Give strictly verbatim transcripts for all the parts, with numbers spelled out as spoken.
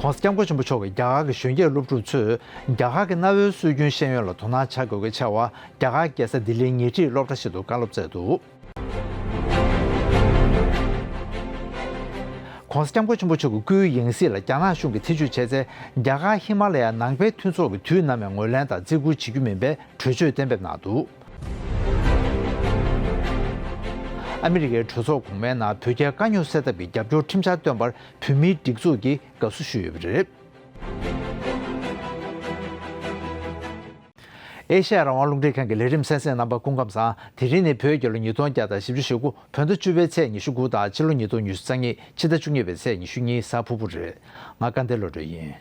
༸གོང་ས་༸སྐྱབས་མགོན་ཆེན་པོ་མཆོག་གིས་རྒྱ་གར་གྱི་གཞོན་སྐྱེས་སློབ་ཕྲུག་ཚོས་རྒྱ་གར་གྱི་གནའ་བོའི་སྲོལ་རྒྱུན་ཤེས་ཡོན་ལ་དོ་སྣང་བྱ་དགོས་ཀྱི་ཆེ་བར་རྒྱ་གར་རྒྱལ་ས་ལྡི་ལིའི་ཉེ་འཁྲིས་སློབ་གྲྭ་ཞིག་ཏུ་བཀའ་སློབ་སྩལ་འདུག ༸གོང་ས་༸སྐྱབས་མགོན་ཆེན་པོ་མཆོག་གི་སྐུའི་ཡང་སྲིད་ལ་རྒྱ་ནག་གཞུང་གིས་ཐེ་བྱུས་བྱས་ཚེ། རྒྱ་གར་ཧི་མ་ལ་ཡའི་ནང་པའི་མཐུན་ཚོགས་ཀྱིས་དུས་ནམ་ཡང་ངོས་ལེན་དང་བརྩི་བཀུར་བྱེད་རྒྱུ་མིན་པའི་གྲོས་ཆོད་གཏན་འབེབས་གནང་འདུག་ཨ་མི་རི་ཀའི་གྲོས་ཚོགས་གོང་མའི་ནང་བོད་རྒྱའི་དཀའ་རྙོག་སེལ་ཐབས་ཀྱི་རྒྱབ་སྐྱོར་ཁྲིམས་འཆར་བཏོན་པར་བོད་མིའི་སྒྲིག་འཛུགས་ཀྱིས་དགའ་བསུ་ཞུས་ཡོད་པ་རེད། ཨེ་ཤ་ཡ་རང་དབང་རླུང་འཕྲིན་ཁང་གི་ལས་རིམ་གསན་གཟིགས་གནང་བར་སྐུ་ཁམས་བཟང་། དེ་རིང་ནི་བོད་རྒྱལ་ལོ་ཉིས་སྟོང་བརྒྱ་དང་བཞི་བཅུ་ཞེ་དགུ། བོད་ཟླ་བཅུ་པའི་ཚེས་ཉི་ཤུ་དགུ་དང་ཕྱི་ལོ་ཉིས་སྟོང་ཉི་ཤུ་རྩ་གཉིས་ཕྱི་ཟླ་བཅུ་གཉིས་པའི་ཚེས་ཉི་ཤུ་གཉིས་གཟའ་ཕུར་བུ་རེད། ང་སྐལ་ལྡན་བློ་གྲོས་ཡིན།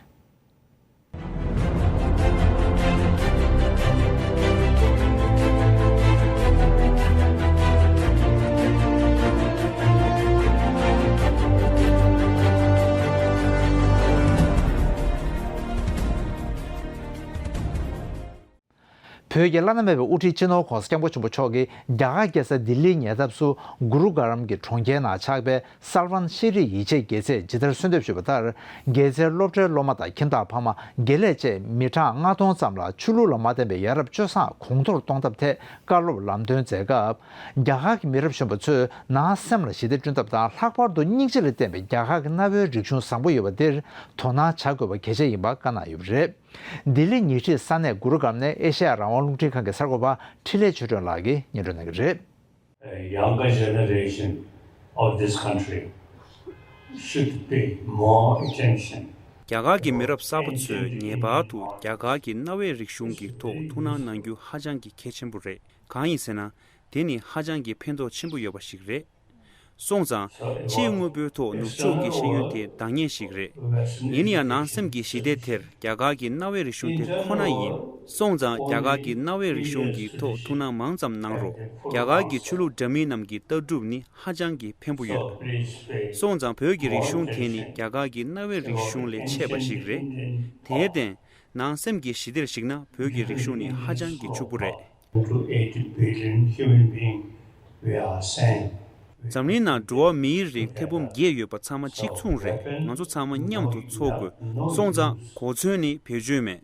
བོད་ཀྱི་བླ་ན་མེད་པའི་དབུ་ཁྲིད་སྤྱི་ནོར་༸གོང་ས་༸སྐྱབས་མགོན་ཆེན་པོ་མཆོག་གིས་རྒྱ་གར་རྒྱལ་ས་ལྡི་ལིའི་ཉེ་འདབས་སུ་གུ་རུ་གྷ་རམ་གྱི་གྲོང་ཁྱེར་ནང་ཆགས་པའི་སལ་ཝན་ཤེས་རིག་ཡིད་ཆེས་དགེ་རྩས་ཇི་ལྟར་གསོལ་འདེབས་ཞུས་པ་ལྟར། དགེ་རྩའི་སློབ་གྲྭའི་སློབ་མ་དང་ཁྱིམ་བདག་ཕ་མ་དགེ་ལས་བཅས་མི་གྲངས་ལྔ་སྟོང་ཙམ་ལ་ཆོས་ལུགས་ལ་མ་བརྟེན་པའི་ཡ་རབས་སྤྱོད་བཟང་གོང་མཐོར་གཏོང་ཐབས་ཐད་བཀའ་སློབ་ལམ་སྟོན་མཛད་སྐབས། རྒྱ་གར་གྱི་མི་རབས་གཞོན་པ་ཚོས་ནང་སེམས་ལ་ཞི་བདེ་བསྐྲུན་ཐབས་དང་། ལྷག་པར་དུ་སྙིང་རྗེ་ལ་བརྟེན་པའི་རྒྱ་གར་གྱི་གནའ་བོའི་རིག་གཞུང་བཟང་པོ་ཡོད་པ་འདིར་དོ་སྣང་བྱ་དགོས་པ་གལ་ཆེ་ཡིན་པ་བཀའ་གནང་ཡོད་པ་རེད། ལྡི་ལི་ཉེ་འཁྲིས་ས་གནས་གུ་རུ་གྷམ་ནས་ཨེ་ཤ་ཡ་རང་དབང་རླུང་འཕྲིན་ཁང་གི་གསར་འགོད་པ་འཕྲིན་ལས་ཆོས་སྒྲོན་ལགས་ཀྱིས་སྙན་སྒྲོན་གནང་གི་རེད། A younger generation of this country should pay more attention. རྒྱ་གར་གྱི་མི་རབས་གསར་པ་ཚོས་ངེས་པར་དུ་རྒྱ་གར་གྱི་གནའ་བོའི་རིག་གཞུང་གི་ཐོག་ཐུགས་སྣང་གནང་རྒྱུ་ཧ་ཅང་གི་གལ་ཆེན་པོ་རེད། གང་ཡིན་ཟེར་ན། དེ་ནི་ཧ་ཅང་གི་ཕན་ཐོགས་ཆེན་པོ་ཡོད་པ་ཞིག་རེད། སོང་ཙང་། ཕྱིའི་དངོས་པོའི་ཐོག་ནུབ་ཕྱོགས་ཀྱི་ཤེས་ཡོན་དེ་འདང་ངེས་ཤིག་རེད། ཡིན་ཡང་ནང་སེམས་ཀྱི་ཞི་བདེ་དེར་རྒྱ་གར་གྱི་གནའ་བོའི་རིག་གཞུང་དེ་ཁོ་ན་ཡིན། སོང་ཙང་རྒྱ་གར་གྱི་གནའ་བོའི་རིག་གཞུང་གི་ཐོག་ཐུགས་སྣང་མང་ཙམ་གནང་རོགས། རྒྱ་གར་གྱི་ཆོས་ལུགས་འདྲ་མིན་རྣམས་ཀྱི་ལྟ་གྲུབ་ནི་ཧ་ཅང་གི་ཕན་པོ་ཡོད། སོང་ཙང་བོད་ཀྱི་རིག་གཞུང་དེ་ནི་རྒྱ་གར་གྱི་གནའ་བོའི་རིག་གཞུང་ལས་ཆེ་བ་ཞིག་རེད། དེར་བརྟེན། ནང་སེམས་ཀྱི་ཞི་བདེར་གཞིགས་ན་བོད་ཀྱི་རིག་གཞུང་ནི་ཧ་ཅང་གི་ཕྱུག་པོ་རེད། To eighty billion human being, we are same. འཛམ་གླིང་ནང་འགྲོ་བ་མིའི་རིགས་ཐེར་འབུམ་བརྒྱད་ཡོད་པ་ཚང་མ་གཅིག་མཚུངས་རེད། ང་ཚོ་ཚང་མ་མཉམ་དུ་འཚོ་དགོས། སོང་ཙང་གོ་མཚོན་ནི་བེད་སྤྱོད་མེད།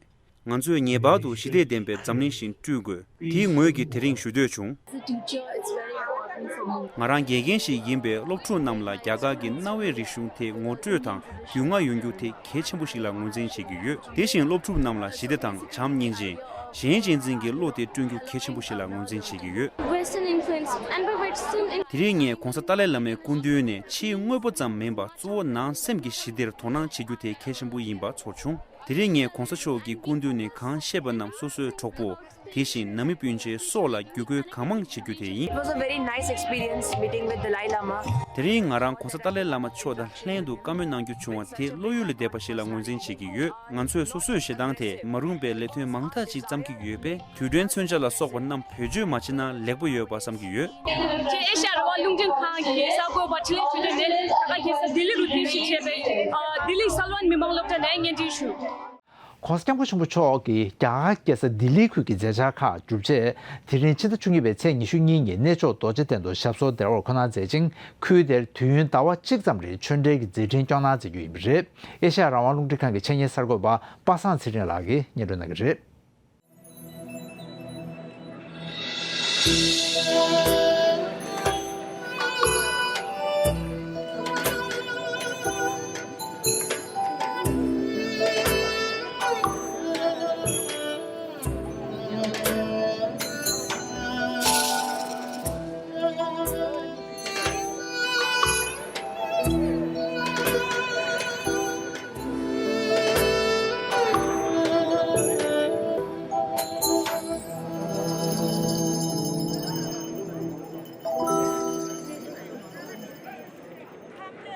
ང་ཚོས་ངེས་པར་དུ་ཞི་བདེ་ལྡན་པའི་འཛམ་གླིང་ཞིག་བསྐྲུན་དགོས། དེའི་ངོས་ཀྱིས་དེ་རིང་ཞུ་འདོད་བྱུང་། As a teacher, it's very important for me. ང་རང་དགེ་རྒན་ཞིག་ཡིན་པས་སློབ་ཕྲུག་རྣམས་ལ་རྒྱ་གར་གྱི་གནའ་བོའི་རིག་གཞུང་དེ་ངོ་སྤྲོད་དང་རྒྱུས་མངའ་ཡོང་རྒྱུ་དེ་གལ་ཆེན་པོ་ཞིག་ལ་ངོས་འཛིན་བྱེད་ཀྱི་ཡོད། དེ་བཞིན་སློབ་ཕྲུག་རྣམས་ལ་ཞི་བདེ་དང་བྱམས་སྙིང་རྗེ། གཞན་གཅེས་འཛིན་གྱི་བློ་དེ་བསྐྲུན་རྒྱུ་གལ་ཆེན་པོ་ཞིག་ལ་ངོས་འཛིན་བྱེད་ཀྱི་ཡོད། Western influence and by Western in- དེ་རིང་ངས་༸གོང་ས་ཏཱ་ལའི་བླ་མའི་སྐུ་མདུན་ནས་ཕྱིའི་དངོས་པོ་ཙམ་མིན་པར་གཙོ་བོ་ནང་སེམས་ཀྱི་ཞི་བདེར་དོ་སྣང་བྱེད་རྒྱུ་དེ་གལ་ཆེན་པོ་ཡིན་པ་ཚོར་བྱུང་། དེ་རིང་ངས་༸གོང་ས་མཆོག་གི་སྐུ་མདུན་ནས་གང་བཤད་པ་རྣམས་སོ་སོའི་གྲོགས་པོ། དེ་བཞིན་ནང་མི་སྤུན་མཆེད་སོགས་ལ་བརྒྱུད་སྐུལ་གང་མང་བྱེད་རྒྱུ་དེ་ཡིན། It was a very nice experience meeting with Dalai Lama. དེ་རིང་ང་རང་༸གོང་ས་ཏཱ་ལའི་བླ་མ་མཆོག་དང་ལྷན་དུ་བཀའ་མོལ་གནང་རྒྱུ་བྱུང་བ་དེ་བློ་ཡུལ་ལས་འདས་པ་ཞིག་ལ་ངོས་འཛིན་བྱེད་ཀྱི་ཡོད། ང་ཚོས་སོ་སོའི་ཞེ་སྡང་དེ་མ་རུངས་པའི་ལས་དོན་མང་དག་ཅིག་བརྩམས་ཀྱི་ཡོད་པས། དུས་དྲན་མཚོན་ཆ་ལ་སོགས་པ་རྣམས་བེད་སྤྱོད་མ་བྱས་ན་ལེགས་པོ་ཡོད་པ་བསམ་གྱི་ཡོད། ཅེས་ཨེ་ཤ་ཡ་རང་དབང་རླུང་འཕྲིན་ཁང་གི་གསར་འགོད་པ་འཕྲིན་ལས་ཆོས་སྒྲོན་ནས་ད་ག་ཁ་སང་ལྡི་ལི་རུ་རྟེན་གཞི་བྱས་པའི་ལྡི་ལི་སལ་ཝན་མི་མང་སློབ་གྲྭ་ནས་བརྙན་འཕྲིན་ཞུས། ༸གོང་ས་༸སྐྱབས་མགོན་ཆེན་པོ་མཆོག་གིས་རྒྱ་གར་རྒྱལ་ས་ལྡི་ལིའི་ཁུལ་གྱི་མཛད་འཆར་ཁག་བསྒྲུབས་རྗེས། དེ་རིང་ཕྱི་ཟླ་བཅུ་གཉིས་པའི་ཚེས་ཉི་ཤུ་གཉིས་ཉིན་གནས་མཆོག་རྡོ་རྗེ་གདན་དུ་ཞབས་སོར་བདེ་བར་འཁོད་གནང་མཛད་ཅིང་། ཁུལ་དེར་དུས་ཡུན་ཟླ་བ་གཅིག་ཙམ་རིང་ཆོས་འབྲེལ་གྱི་མཛད་འཕྲིན་སྐྱོང་གནང་མཛད་རྒྱུ་ཡིན་པ་རེད། ཨེ་ཤ་ཡ་རང་དབང་རླུང་འཕྲིན་ཁང་གི་ཆེད་གཉེར་གསར་འགོད་པ་པ་སངས་ཚེ་རིང་ལགས་ཀྱིས་སྙན་སྒྲོན་གནང་གི་རེད།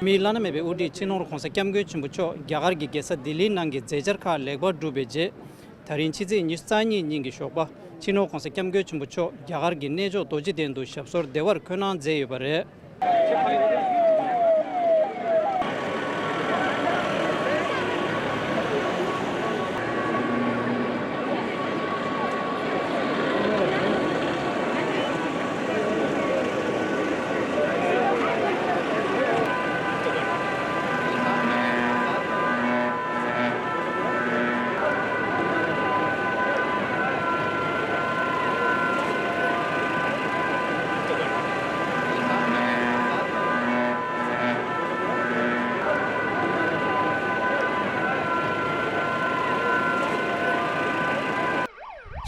མིའི་བླ་ན་མེད་པའི་དབུ་ཁྲིད་སྤྱི་ནོར་༸གོང་ས་༸སྐྱབས་མགོན་ཆེན་པོ་མཆོག་རྒྱ་གར་གྱི་རྒྱལ་ས་ལྡི་ལིའི་ནང་གི་མཛད་འཆར་ཁག་ལེགས་པར་གྲུབ་པའི་རྗེས། ད་རིང་ཕྱི་ཚེས་ཉི་ཤུ་རྩ་གཉིས་ཉིན་གྱི་ཞོགས་པ། སྤྱི་ནོར་༸གོང་ས་༸སྐྱབས་མགོན་ཆེན་པོ་མཆོག་རྒྱ་གར་གྱི་གནས་མཆོག་རྡོ་རྗེ་གདན་དུ་ཞབས་སོར་བདེ་བར་འཁོད་གནང་མཛད་ཡོད་པ་རེད།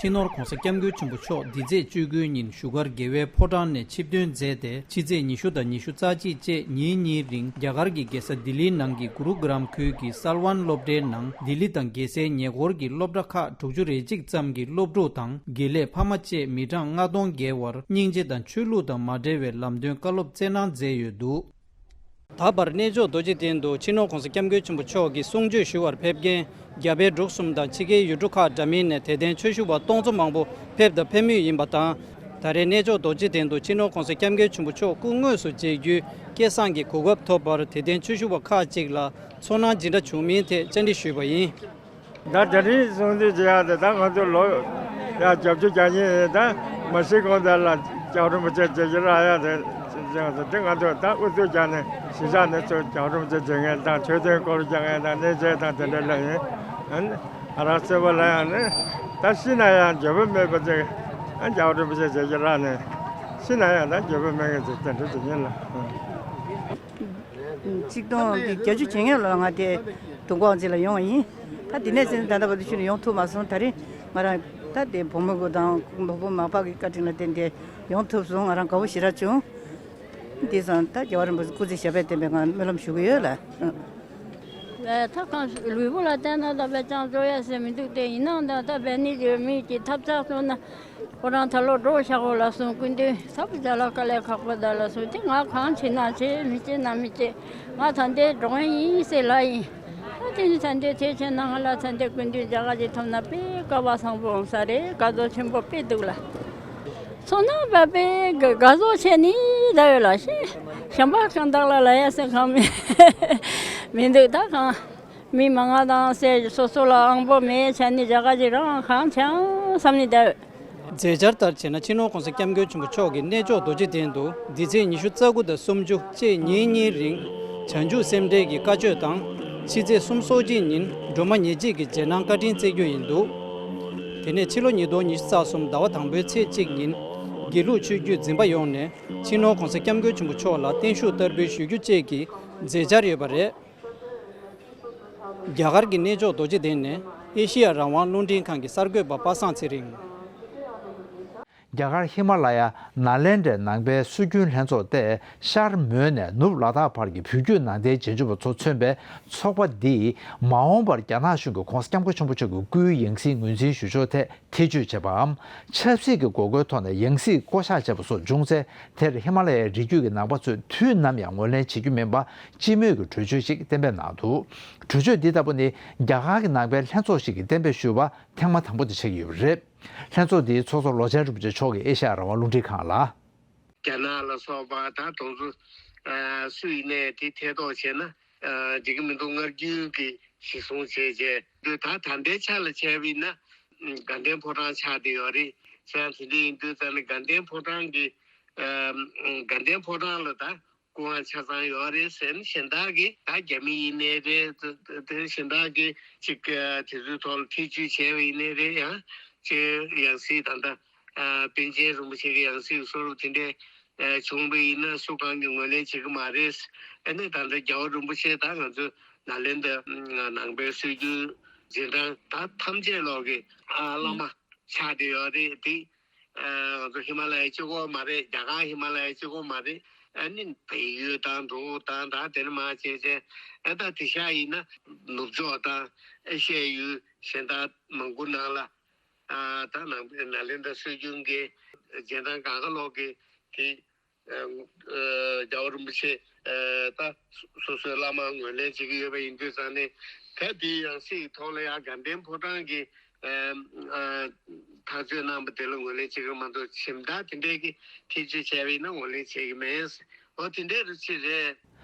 སྤྱི་ནོར་༧གོང་ས་༧སྐྱབས་མགོན་ཆེན་པོ་མཆོག་འདི་ཚེས་བཅུ་དགུ་ཉིན་བཞུགས་སྒར་དགེ་བའི་ཕོ་བྲང་ནས་ཆིབས་ཐོན་མཛད་དེ། ཕྱི་ཚེས་ཉི་ཤུ་དང་ཉི་ཤུ་རྩ་གཅིག་བཅས་ཉིན་གཉིས་རིང་རྒྱ་གར་གྱི་རྒྱལ་ས་ལྡི་ལིའི་ནང་གི་གུ་རུ་གྲམ་ཁུལ་གྱི་སལ་ཝན་སློབ་གྲྭའི་ནང་ལྡི་ལི་དང་རྒྱལ་སའི་ཉེ་འཁོར་གྱི་སློབ་གྲྭ་ཁག་དྲུག་ཅུ་རེ་གཅིག་ཙམ་གྱི་སློབ་ཕྲུག་དང་དགེ་ལས་ཕ་མ་བཅས་མི་གྲངས་ལྔ་སྟོང་བརྒལ་བར་སྙིང་རྗེ་དང་ཆོས་ལུགས་དང་མ་འབྲེལ་བའི་ལམ་སྟོན་བཀའ་སློབ་སྩལ་གནང་མཛད་ཡོད་འདུག་ད་བར་གནས་མཆོག་རྡོ་རྗེ་གདན་དུ་སྤྱི་ནོར་༧གོང་ས་༧སྐྱབས་མགོན་ཆེན་པོ་མཆོག་གི་གསུང་ཆོས་ཞུ་བར་ཕེབས་མཁན་རྒྱ་བལ་འབྲུག་གསུམ་དང་ཕྱི་རྒྱལ་ཡུལ་གྲུ་ཁག་འདྲ་མིན་ནས་དད་ལྡན་ཆོས་ཞུ་བ་སྟོང་ཚོ་མང་པོ་ཕེབས་དང་ཕེབས་མུས་ཡིན་པ་དང་། ད་རེས་གནས་མཆོག་རྡོ་རྗེ་གདན་དུ་སྤྱི་ནོར་༧གོང་ས་༧སྐྱབས་མགོན་ཆེན་པོ་མཆོག་སྐུ་དངོས་སུ་མཇལ་རྒྱུའི་སྐལ་བཟང་གི་གོ་སྐབས་ཐོབ་པར་དད་ལྡན་ཆོས་ཞུ་བ་ཁག་ཅིག་ལ་ཚོར་སྣང་ཇི་འདྲ་བྱུང་མིན་ཐད་བཅར་འདྲི་ཞུས་པ་ཡིན། ད་དེ་རིང་གསུང་འདོན་བྱེད་ཡག་དེ་ད་ང་ཚོ་ལོ་ཡ་བརྒྱད་ཅུ་གྱ་གཉིས་ཡིན། ད་མ་ཤི་གོང་དེ་ལ་རྒྱལ་བ་རིན་པོ་ཆེ་མཇལ་རྒྱུ་རག་ཡག་དེ་བྱེད་ཡག་དེ་ང་ཚོ་ད་ཨུ་ཚུགས་རྒྱག་ནས་གཞིས་ཆགས་ནས་ཚུར་རྒྱལ་བ་རིན་པོ་ཆེ་མཇལ་མཁན་དང་མཆོད་རྟེན་སྐོར་རྒྱག་མཁན་དང་གནས་མཇལ་དང་དེ་འདྲ་ལ་ཡིན། ཨ་ནི་ཨ་རག་སེ་བ་ལ་ཡང་ནི་ད་ཤི་ན་ཡང་འགྱོད་པ་མེད་པ་ཅིག་ཨ་རྒྱལ་བ་རིན་པོ་ཆེ་མཇལ་རྒྱུ་རག་ནས་ཤི་ན་ཡང་ད་འགྱོད་པ་མེད་མཁན་ཅིག་དེ་འདྲ་ཅིག་ཡིན་ལ། ཆིག་སྟོང་བརྒྱད་ཅུ་གྱ་ལྔ་ལོར་ང་དེ་དུས་འཁོར་དབང་ཆེན་ལ་ཡོང་བ་ཡིན། ད་དེ་ནས་བཟུང་ད་ལྟ་བར་དུ་ཤུལ་ནས་ཡོང་ཐུབ་མ་སོང་། ད་རེས་ང་རང་ད་དེ་བུ་མོ་དགུ་དང་བུ་མོ་མ་པ་གི་བཀའ་དྲིན་ལ་བརྟེན་ཏེ་ཡོང་ཐུབ་སོང་། ང་རང་དགའ་བོ་ཞེ་དྲག་བྱུང་། དེ་སང་ད་རྒྱལ་བ་རིན་པོ་ཆེ་སྐུ་ཚེ་ཞབས་པད་བརྟན་པའི་ངང་སྨོན་ལམ་ཞུ་གི་ཡོད་ལ། ད་གང་ལུས་པོ་ལ་བལྟས་ན་ད་བས་ཀྱང་འགྲོ་ཡ་ཟེར་མི་འདུག་སྟེ། ཡིན་ནའང་ད་ད་བས་ནི་ཡོད་མི་གི་ཐབས་ཆག་སོང་ན། ཁོ་རང་ད་ལོ་འགྲོ་བཞག་གོ་ལ་སོང་། སྐུ་མདུན་ཐབས་ཅ་ལག་དཀའ་ལས་ཁག་པོ་ད་ལ་སོང་། དེ་ང་གང་བྱེད་ན་བྱེད། མི་བྱེད་ན་མི་བྱེད། ང་ད་འདི་འགྲོ་མཁན་ཡིན་ཟེར་ལ་ཡིན། ད་དེ་ནི་ད་འདི་དེ་བྱས་ན་ང་ལ་ད་འདི་སྐུ་མདུན་རྒྱ་གར་གྱི་ཐོབ་ན་དཔེ་སྐལ་བ་བཟང་པོ་འོང་ས་རེད། དགའ་ཚོར་ཆེན་པོ་དཔེ་འདུག་ལ། ཚོར་སྣང་བབས་པའི་དགའ་ཚོར་བྱས་ནི་ད་ཡོད་ལ་ཤེས། གཞན་པ་གང་དག་ལ་ལ་ཡ་ཟེར་གང་མི་མི་འདུག་ད་གང་། མི་མང་ང་དང་སེ་སོ་སོ་ལ་དབང་པོ་མེད་བྱས་ནི་རྒྱ་གར་གྱི་རང་གང་བྱང་བསམ་ནི་འདུག་མཛད་འཆར་ལྟར་བྱས་ན་སྤྱི་ནོར་༧གོང་ས་༧སྐྱབས་མགོན་ཆེན་པོ་མཆོག་གིས་གནས་མཆོག་རྡོ་རྗེ་གདན་དུ་འདི་ཚེས་ཉི་ཤུ་རྩ་དགུ་དང་སུམ་ཅུ་བཅས་ཉིན་གཉིས་རིང་བྱང་ཆུབ་སེམས་འགྲེལ་གྱི་བཀའ་ཆོས་དང་། ཕྱི་ཚེས་གསུམ་སོ་གཅིག་ཉིན་སྒྲོལ་མ་ཉེར་གཅིག་གི་རྗེས་གནང་བཀའ་དྲིན་སྩལ་རྒྱུ་ཡིན་འདུག་དེ་ནས་ཕྱི་ལོ་ཉིས་སྟོང་ཉི་ཤུ་རྩ་གསུམ་ཟླ་བ་དང་པོའི་ཚེས་གཅིག་ཉིན་དགེ་ལུགས་ཆོས་བརྒྱུད་འཛིན་པ་ཡོངས་ནས་སྤྱི་ནོར་༧གོང་ས་༧སྐྱབས་མགོན་ཆེན་པོ་མཆོག་ལ་བརྟན་བཞུགས་བསྟར་འབུལ་ཞུ་རྒྱུ་བཅས་ཀྱི་མཛད་འཆར་ཡོད་པ་རེད། རྒྱ་གར་གྱི་གནས་མཆོག་རྡོ་རྗེ་གདན་ནས་ཨེ་ཤེ་ཡ་རང་དབང་རླུང་འཕྲིན་ཁང་གི་གསར་འགོད་པ་པ་སངས་ཚེ་རིང་། རྒྱ་གར་ཧི་མ་ལ་ཡ་ནཱ་ལེནྡྲའི་ནང་པའི་སྲོལ་རྒྱུན་ལྷན་ཚོགས་ཏེ་ཤར་མོན་ནས་ནུབ་ལ་དྭགས་བར་གྱི་བོད་བརྒྱུད་ནང་བསྟན་རྗེས་འཇུག་པ་ཚོ་མཚོན་པའི་ཚོགས་པ་འདིས་མ་འོངས་པར་རྒྱ་ནག་གཞུང་གིས་༧གོང་ས་༧སྐྱབས་མགོན་ཆེན་པོ་མཆོག་གི་སྐུའི་ཡང་སྲིད་ངོས་འཛིན་ཞུ་ཕྱོགས་ཐད་ཐེ་བྱུས་བྱས་པའམ། ཆབ་སྲིད་ཀྱི་དགོས་མཁོའི་ཐོག་ནས་ཡང་སྲིད་བསྐོ་གཞག་བྱས་པ་སོགས་བྱུང་ཚེ། དེར་ཧི་མ་ལ་ཡའི་རི་རྒྱུད་ཀྱི་ནང་པ་ཚོས་དུས་ནམ་ཡང་ངོས་ལེན་བྱེད་རྒྱུ་མིན་པ་སྤྱི་མོས་ཀྱི་གྲོས་ཆོད་ཞིག་གཏན་འབེབས་གནང་འདུག་གྲོས་ཆོད་འདི་ལྟ་བུ་ནི་རྒྱ་གར་གྱི་ནང་པའི་ལྷན་ཚོགས་ཤིག་གིས་གཏན་འབེབས་ཞུས་པ་ཐེངས་མ་དང་པོ་དེ་ཆགས་ཀྱི་ཡོད་པ་རེད། ལྷན་ཚོགས་འདིའི་ཚོགས་གཙོ་ལོ་ཆེན་རིན་པོ་ཆེ་མཆོག་གིས་ཨེ་ཤ་ཡ་རང་དབང་རླུང་འཕྲིན་ཁང་ལ། རྒྱ་ནག་ལ་སོགས་པ་ད་དེ་ཚོ་སུ་ཡིན་ནའི་དེ་ཐེ་གཏོགས་བྱས་ན་འགྲིག་གི་མི་འདུག་སྔར་རྒྱུན་གྱི་གཞི་བཟུང་བྱས་བྱས་འདུག་ད་ད་ལྟའི་ཆ་ལ་བྱས་པ་ཡིན་ན་དགའ་ལྡན་ཕོ་བྲང་ཆགས་བསྡད་ཡོད་རེད། བྱས་ཙང་དེ་འདྲ་ཡིན་དུས་ཙང་ནས་དགའ་ལྡན་ཕོ་བྲང་གི་དགའ་ལྡན་ཕོ་བྲང་ལ་ད་སྐུ་དབང་ཆ་ཚང་ཡོད་རེད་ཟེར་ནས་གཞན་དག་གིས་ད་རྒྱ་མི་ཡིན་ནའི་རེད། དེ་གཞན་དག་གིས་ཅིག་དེ་ཚོའི་ཐོག་ལ་ཐེ་བྱུས་བྱས་པ་ཡིན་ནའི་རེད། ཡང་ཅིག་ཡང་སྲིད་ད་ལྟ་པཎ་ཆེན་རིན་པོ་ཆེ་གི་ཡང་སྲིད་བཟོ་འདྲ་དེ་འདྲས་བྱུང་བ་ཡིན་ན་སུ་གང་གིས་ངོས་ལེན་བྱེད་ཀྱི་མ་རེད། ཨ་ནི་ད་ལྟ་རྒྱལ་བ་རིན་པོ་ཆེ་ད་ང་ཚོ་ནཱ་ལེནྡྲ་ནང་པའི་སྲོལ་རྒྱུན་འཛིན་གྲྭ་ད་ཐམས་ཅད་ལོག་གི་བླ་མ་ཆགས་བསྡད་ཡོད་རེད་དེ། ང་ཚོ་ཧི་མ་ལ་ཡའི་གཅིག་པོ་མ་རེད། རྒྱ་གར་ཧི་མ་ལ་ཡའི་གཅིག་པོ་མ་རེད། ཨ་ནི་བལ་ཡུལ་དང་འབྲུག་དང་ད་དེ་ནས་མར་བྱས་བྱས་ཨ་ད་དེ་ཤ་ཡིན་ན་ནུབ་ཕྱོགས་དང་ཨེ་ཤ་ཡའི་ཡུལ་གཞན་དག་མང་པོ་ནང་ལ་ཨ་ད་ནང་ནཱ་ལེནྡྲ་སྲོལ་རྒྱུན་གྱི་རྗེས་འབྲང་གང་ག་ལོག་གི་དེ་རྒྱལ་བ་རིན་པོ་ཆེ་ད་སོ་སོའི་བླ་མ་ངོས་ལེན་བྱེད་ཀྱི་ཡོད་པ་ཡིན་དུས་ཙང་ནས་ད་དེའི་ཡང་སྲིད་ཀྱི་ཐོག་ལ་ཡང་དགའ་ལྡན་ཕོ་བྲང་གི་ཐག་གཅོད་གནང་བ་དེ་ལ་ངོས་ལེན་བྱེད་ཀྱི་མ་གཏོགས་གཞན་དག་དེ་འདྲས་ཀྱི་ཐེ་བྱུས་བྱས་པ་ཡིན་ན་ངོས་ལེན་བྱེད་ཀྱི་མེད། འོ་དེ་འདྲས་རུ་ཅིག་རེད།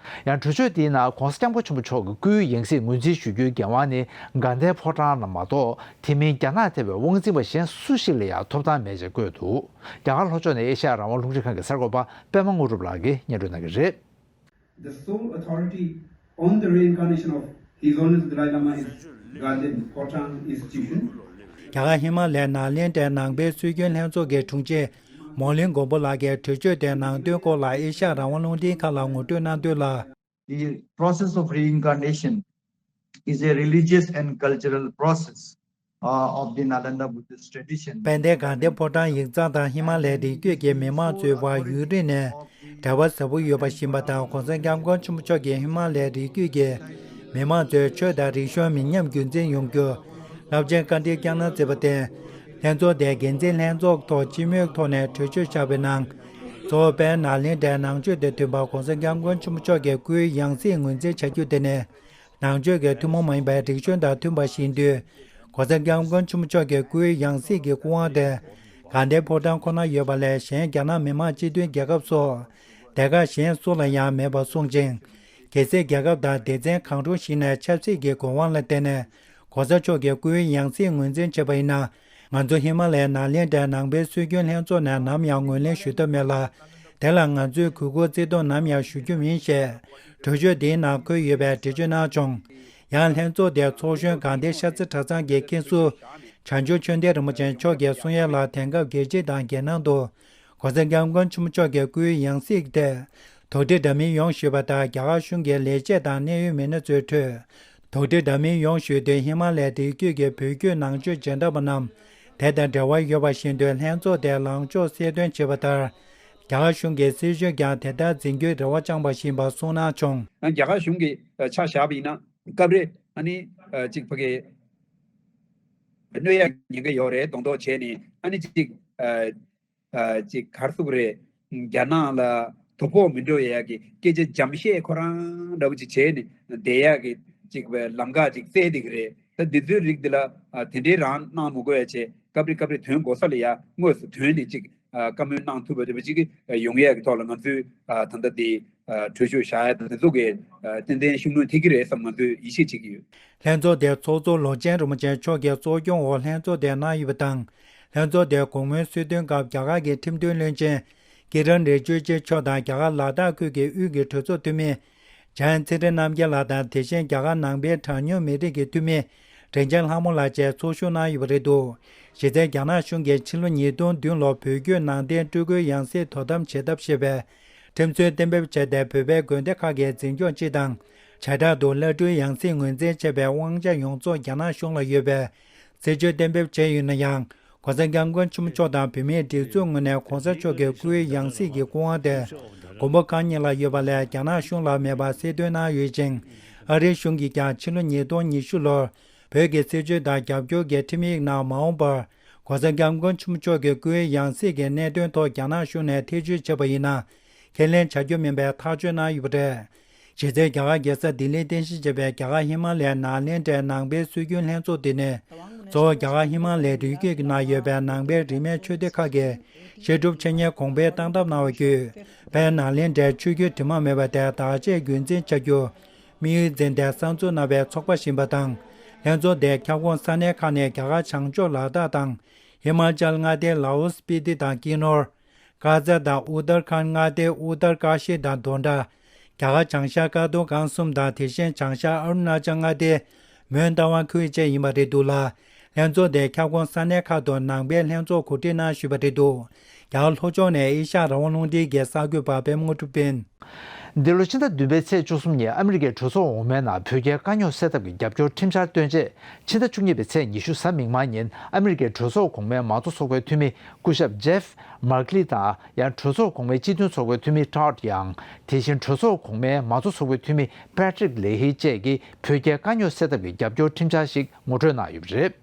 ཡང་གྲོས་ཆོད་འདིའི་ནང་༧གོང་ས་༧སྐྱབས་མགོན་ཆེན་པོ་མཆོག་གི་སྐུའི་ཡང་སྲིད་ངོས་འཛིན་ཞུ་རྒྱུའི་འགན་དབང་ནི་དགའ་ལྡན་ཕོ་བྲང་ལ་མ་གཏོགས་དེ་མིན་རྒྱ་ནག་ཐེ་བའི་དབང་འཛིན་པ་གཞན་སུ་ཞིག་ལ་ཡང་ཐོབ་ཐང་མེད་ཅེས་བཀོད་འདུག་རྒྱ་གར་ལྷོ་ཕྱོགས་ནས་ཨེ་ཤ་ཡ་རང་དབང་རླུང་འཕྲིན་ཁང་གི་གསར་འགོད་པ་པད་མ་དངོས་གྲུབ་ལགས་ཀྱིས་སྙན་སྒྲོན་གནང་གི་རེད། The sole authority on the reincarnation of His Holiness Dalai Lama is Gaden Potang Institution. རྒྱ་གར་ཧི་མ་ལའི་ནཱ་ལེནྡྲའི་ནང་པའི་སྲོལ་རྒྱུན་ལྷན་ཚོགས་ཀྱི་དྲུང་ཆེ་མོ་ལིན་མགོན་པོ་ལགས་ཀྱིས་གྲོས་ཆོད་དེ་ནང་དོན་སྐོར་ལ་ཨེ་ཤ་ཡ་རང་དབང་རླུང་འཕྲིན་ཁང་ལ་ངོ་སྤྲོད་གནང་དོན་ལ། The process of reincarnation is a religious and cultural process. uh, of the Nalanda Buddhist tradition. དཔལ་ལྡན་དགའ་ལྡན་ཕོ་བྲང་ཡིག་ཚང་དང་ཧི་མ་ལའི་རི་རྒྱུད་ཀྱི་མི་མང་ཚོའི་བར་ཡུན་རིང་ནས་འབྲེལ་བ་ཟབ་པོ་ཡོད་པ་ཞིག་ཡིན་པ་དང་། གོང་ས་སྐྱབས་མགོན་ཆེན་པོ་མཆོག་གིས་ཧི་མ་ལའི་རི་རྒྱུད་ཀྱི་མི་མང་ཚོའི་ཆོས་དང་རིག་གཞུང་མི་ཉམས་རྒྱུན་འཛིན་ཡོང་རྒྱུར་རླབས་ཆེན་བཀའ་དྲིན་བསྐྱངས་གནང་མཛད་པར་བརྟེན། ལྷན་ཚོགས་དེ་འགན་འཛིན་ལྷན་ཚོགས་ཐོག་སྤྱི་མོས་ཐོག་ནས་གྲོས་ཆོད་བཞག་པའི་ནང་། གཙོ་བོ་དཔལ་ནཱ་ལེནྡྲའི་ནང་ཆོས་དང་མཐུན་པ་གོང་ས་སྐྱབས་མགོན་ཆེན་པོ་མཆོག་གི་སྐུའི་ཡང་སྲིད་ངོས་འཛིན་བྱ་རྒྱུ་དེ་ནི། ནང་ཆོས་ཀྱི་ཐུན་མོང་མ་ཡིན་པའི་རིག་གཞུང་དང་མཐུན་པ་ཞིག་ཡིན་དུས། གོང་ས་སྐྱབས་མགོན་ཆེན་པོ་མཆོག་གི་སྐུའི་ཡང་སྲིད་ཀྱི་སྐུ་དབང་དེ་དགའ་ལྡན་ཕོ་བྲང་ཁོ་ན་ཡོད་པ་ལས་གཞན་རྒྱ་ནག་མི་དམངས་སྤྱི་མཐུན་རྒྱལ་ཁབ་སོགས་སྡེ་ཁག་གཞན་སུ་ལ་ཡང་མེད་པར་གསུངས་ཤིང་། གལ་སྲིད་རྒྱལ་ཁབ་དང་སྡེ་ཚན་གང་རུང་ཞིག་ནས་ཆབ་སྲིད་ཀྱི་དགོས་དབང་ལ་བརྟེན་ནས་གོང་ས་མཆོག་གི་སྐུའི་ཡང་སྲིད་ངོས་འཛིན་བྱས་པ་ཡིན་ན། ང་ཚོ་ཧི་མ་ལའི་ནཱ་ལེནྡྲའི་ནང་པའི་སྲོལ་རྒྱུན་ལྷན་ཚོགས་ནས་ནམ་ཡང་ངོས་ལེན་ཞུ་ཐབས་མེད་ལ། དེ་ལ་ང་ཚོས་གུས་བཀུར་བརྩི་མཐོང་ནམ་ཡང་ཞུ་རྒྱུ་མིན་ཞེས་གྲོས་ཆོད་འདིའི་ནང་འཁོད་ཡོད་པའི་འགྲེལ་བརྗོད་གནང་བྱུང་། ཡང་ལྷན་ཚོགས་དེའི་ཚོགས་གཞོན་དགའ་ལྡན་ཤར་རྩེ་གྲྭ་ཚང་གི་མཁན་ཟུར་བྱང་ཆུབ་ཆོས་ལྡན་རིན་པོ་ཆེ་མཆོག་གིས་གསུང་ཡ་ལ། དེང་སྐབས་རྒྱལ་སྤྱི་དང་རྒྱལ་ནང་དུ་གོང་ས་སྐྱབས་མགོན་ཆེན་པོ་མཆོག་གི་སྐུའི་ཡང་སྲིད་དེ་དོགས་འདྲི་འདྲ་མིན་ཡོང་བཞིན་པ་དང་། རྒྱ་གར་གཞུང་གི་ལས་བྱེད་དང་གནད་ཡོད་མི་སྣ་ཚོའི་ཁྲོད་དོགས་འདྲི་འདྲ་མིན་ཡོང་བཞིན་དུས། ཧི་མ་ལའི་རི་རྒྱུད་ཀྱི་བོད་བརྒྱུད་ནང་ཆོས་སྦྱིན་བདག་པ་རྣམས་དེ་དང་འབྲེལ་བ་ཡོད་པ་བཞིན་དུ། ལྷན་ཚོགས་དེའི་ལངས་ཕྱོགས་གསལ་སྟོན་བྱས་པ་ལྟར། རྒྱ་གར་གཞུང་གི་སྲིད་བྱུས་ཀྱང་དེ་ལྟར་འཛིན་རྒྱུའི་རེ་བ་བཅངས་པ་ཞིག་ཡིན་པ་གསུངས་གནང་བྱུང་། རྒྱ་གར་གཞུང་གིས་ཆ་བཞག་པ་ཡིན་ན། སྐབས་རེ་ཨ་ནི་ཅིག་ཕ་གི་གནོད་ཡ་ཉེན་ཁ་ཡོད་རེད་མདོག་མདོག་བྱས་ནས། ཨ་ནི་ཅིག་ཅིག་ག་རེ་ཟེར་དགོས་རེད། རྒྱ་ནག་ལ་དོ་ཕོག་མི་འགྲོ་ཡ་གི་སྐད་ཆ་འཇམ་བཤད་ཁོ་རང་འདྲ་བོ་ཅིག་བྱས་ནས་བསྡད་ཡ་གི་ཅིག་ལམ་ཁ་ཅིག་བཙལ་བསྡད་ཀྱི་རེད། ད་འདི་ཚོའི་རིགས་འདི་ལ་དེ་འདྲའི་རང་གནང་མི་དགོས་ཡ་བྱས། སྐབས་རེ་སྐབས་རེ་དོན་གོ་ས་ལ་ཡ་དངོས་སུ་ཐོན་ནས་ཅིག་བཀའ་མོལ་གནང་ཐུབ་པ་འདྲ་བོ་ཅིག་ཡོང་ཡ་གི་ཐོག་ལ། ང་ཚོས་ད་ལྟ་འདི་གྲོས་ཆོད་བཞག་ཡ་དང་འདི་ཚོ་གི་ཏན་ཏན་ཤུགས་སྣོན་ཐེབས་ཀྱི་རེད་བསམ་ང་ཚོས་ཡིད་ཆེས་བྱེད་ཀྱི་ཡོད། ལྷན་ཚོགས་དེའི་ཚོགས་གཙོ་ལོ་ཆེན་རིན་པོ་ཆེ་མཆོག་གིས་གཙོ་སྐྱོང་འོག་ལྷན་ཚོགས་དེ་གནང་ཡོད་པ་དང་། ལྷན་ཚོགས་དེའི་དགོང་མོའི་གསོལ་སྟོན་སྐབས། རྒྱ་གར་གྱི་ཁྲིམས་དོན་བློན་ཆེན་ཀི་རན་རི་ཇི་ཇུ་མཆོག་དང་། རྒྱ་གར་ལ་དྭགས་ཁུལ་གྱི་དབུས་ཀྱི་གྲོས་ཚོགས་འཐུས་མི་ཇན་ཚེ་རིང་རྣམ་རྒྱལ་ལགས་དང་། དེ་བཞིན་རྒྱ་གར་ནང་པའི་གྲངས་ཉུང་མི་རིགས་ཀྱི་འཐུས་མི་རིན་ཆེན་ལྷ་མོ་ལགས་བཅས་ཚོགས་ཞུགས་གནང་ཡོད་པ་རེད་འདུག། གཞི་རྩའི་རྒྱ་ནག་གཞུང་གིས་ཕྱི་ལོ་ཉིས་སྟོང་བདུན་ལོར་བོད་བརྒྱུད་ནང་བསྟན་སྤྲུལ་སྐུའི་ཡང་སྲིད་དོ་དམ་བྱེད་ཐབས་ཞེས་པའི་ཁྲིམས་སྲོལ་གཏན་འབེབས་བྱས་ཏེ། བོད་པའི་དགོན་སྡེ་ཁག་གི་འཛིན་སྐྱོང་སྤྱི་དང་། བྱེ་བྲག་ཏུ་བླ་སྤྲུལ་ཡང་སྲིད་ངོས་འཛིན་བྱེད་པའི་དབང་ཆ་ཡོངས་རྫོགས་རྒྱ་ནག་གཞུང་ལ་ཡོད་པའི་སྲིད་བྱུས་གཏན་འབེབས་བྱས་ཡོད་ན་ཡང་། གོང་ས་སྐྱབས་མགོན་ཆེན་པོ་མཆོག་དང་བོད་མིའི་སྒྲིག་འཛུགས་ངོས་ནས་གོང་ས་མཆོག་གི་སྐུའི་ཡང་སྲིད་ཀྱི་སྐུ་དབང་དེ་མགོན་པོ་གང་ཉིད་ལ་ཡོད་པ་ལས་རྒྱ་ནག་གཞུང་ལ་མེད་པ་གསལ་སྟོན་གནང་ཡོད་ཅིང་། ཨ་རིའི་གཞུང་གིས་ཀྱང་ཕྱི་ལོ་ཉིས་སྟོང་ཉི་ཤུ་ལོར་བོད་ཀྱི་སྲིད་བྱུས་དང་རྒྱབ་སྐྱོར་གྱི་ཁྲིམས་ཡིག་ནང་། མ་འོངས་པར་གོང་ས་སྐྱབས་མགོན་ཆེན་པོ་མཆོག་གི་སྐུའི་ཡང་སྲིད་ཀྱི་གནད་དོན་ཐོག་རྒྱ་ནག་གཞུང་ནས་ཐེ་བྱུས་བྱས་པ་ཡིན་ན། ཁས་ལེན་བྱ་རྒྱུ་མིན་པའི་ཐག་གཅོད་གནང་ཡོད་པ་རེད། གཞི་རྩའི་རྒྱ་གར་རྒྱལ་ས་ལྡི་ལིར་རྟེན་གཞི་བྱས་པའི་རྒྱ་གར་ཧི་མ་ལ་ཡའི་ནཱ་ལེནྡྲའི་ནང་པའི་སྲོལ་རྒྱུན་ལྷན་ཚོགས་འདི་ནི། གཙོ་བོ་རྒྱ་གར་ཧི་མ་ལ་ཡའི་རི་རྒྱུད་ཀྱི་ནང་ཡོད་པའི་ནང་པའི་རིས་མེད་ཆོས་སྡེ་ཁག་གི་བཤད་སྒྲུབ་འཆད་ཉན་གོང་འཕེལ་གཏང་ཐབས་གནང་བ་བརྒྱུད། དཔལ་ནཱ་ལེནྡྲའི་ཆོས་བརྒྱུད་དྲི་མ་མེད་པ་དེ་དར་རྒྱས་རྒྱུན་འཛིན་བྱ་རྒྱུ་དམིགས་ཡུལ་འཛིན་ཏེ་གསར་འཛུགས་གནང་བའི་ཚོགས་པ་ཞིག་ཡིན་པ་དང་། ལྷན་ཚོགས་དེའི་ཁྱབ་ཁོངས་ས་གནས་ཁག་ནས་རྒྱ་གར་བྱང་ཕྱོགས་ལ་དྭགས་དང་། ཧི་མ་ཅལ་མངའ་སྡེ། ལའོ་སྤི་ཏི་དང་ཀི་ནོར། ཀ་ཛ་དང་ཨུ་ཏར་ཁཱན་མངའ་སྡེ། ཨུ་ཏར་ཀ་ཤི་དང་དོན་ཁྲ། རྒྱ་གར་བྱང་ཤར་ཀ་རྡོར་སྒང་གསུམ་དང་། དེ་བཞིན་བྱང་ཤར་ཨ་རུ་ན་ཅལ་མངའ་སྡེ། མོན་རྟ་དབང་ཁུལ་བཅས་ཡིན་པ་རེད་འདུག་ལ། ལྷན་ཚོགས་དེའི་ཁྱབ་ཁོངས་ས་གནས་ཁག་ཏུ་ནང་པའི་ལྷན་ཚོགས་གོ་སྒྲིག་གནང་བཞིན་པ་རེད་འདུག། རྒྱ་གར་ལྷོ་ཕྱོགས་ནས་ཨེ་ཤ་ཡ་རང་དབང་རླུང་འཕྲིན་གྱི་གསར་འགོད་པ་པད་མ་དངོས་གྲུབ་ཡིན། འདི་ལོ་ཕྱི་ཟླ་བདུན་པའི་ཚེས་བཅུ་གསུམ་ཉིན་ཨ་མི་རི་ཀའི་གྲོས་ཚོགས་འོག་མའི་ནང་བོད་རྒྱའི་དཀའ་རྙོག་སེལ་ཐབས་ཀྱི་རྒྱབ་སྐྱོར་ཁྲིམས་འཆར་བཏོན་རྗེས། ཕྱི་ཟླ་བཅུ་གཉིས་པའི་ཚེས་ཉི་ཤུ་གཟའ་མིག་དམར་ཉིན་ཨ་མི་རི་ཀའི་གྲོས་ཚོགས་གོང་མའི་མང་གཙོ་ཚོགས་པའི་འཐུས་མི་སྐུ་ཞབས་ཇེབ་མར་ཁི་ལི་དང་། ཡང་གྲོས་ཚོགས་གོང་མའི་སྤྱི་མཐུན་ཚོགས་པའི་འཐུས་མི་ཊོཌ་ཡང་། དེ་བཞིན་གྲོས་ཚོགས་གོང་མའི་མང་གཙོ་ཚོགས་པའི་འཐུས་མི་པེ་ཊི་རིག་ལེ་ཧི་བཅས་ཀྱིས་བོད་རྒྱའི་དཀའ་རྙོག་སེལ་ཐབས་ཀྱི་རྒྱབ་སྐྱོར་ཁྲིམས་འཆར་ཞིག་ངོ་སྤྲོད་གནང་ཡོད་པ་རེད།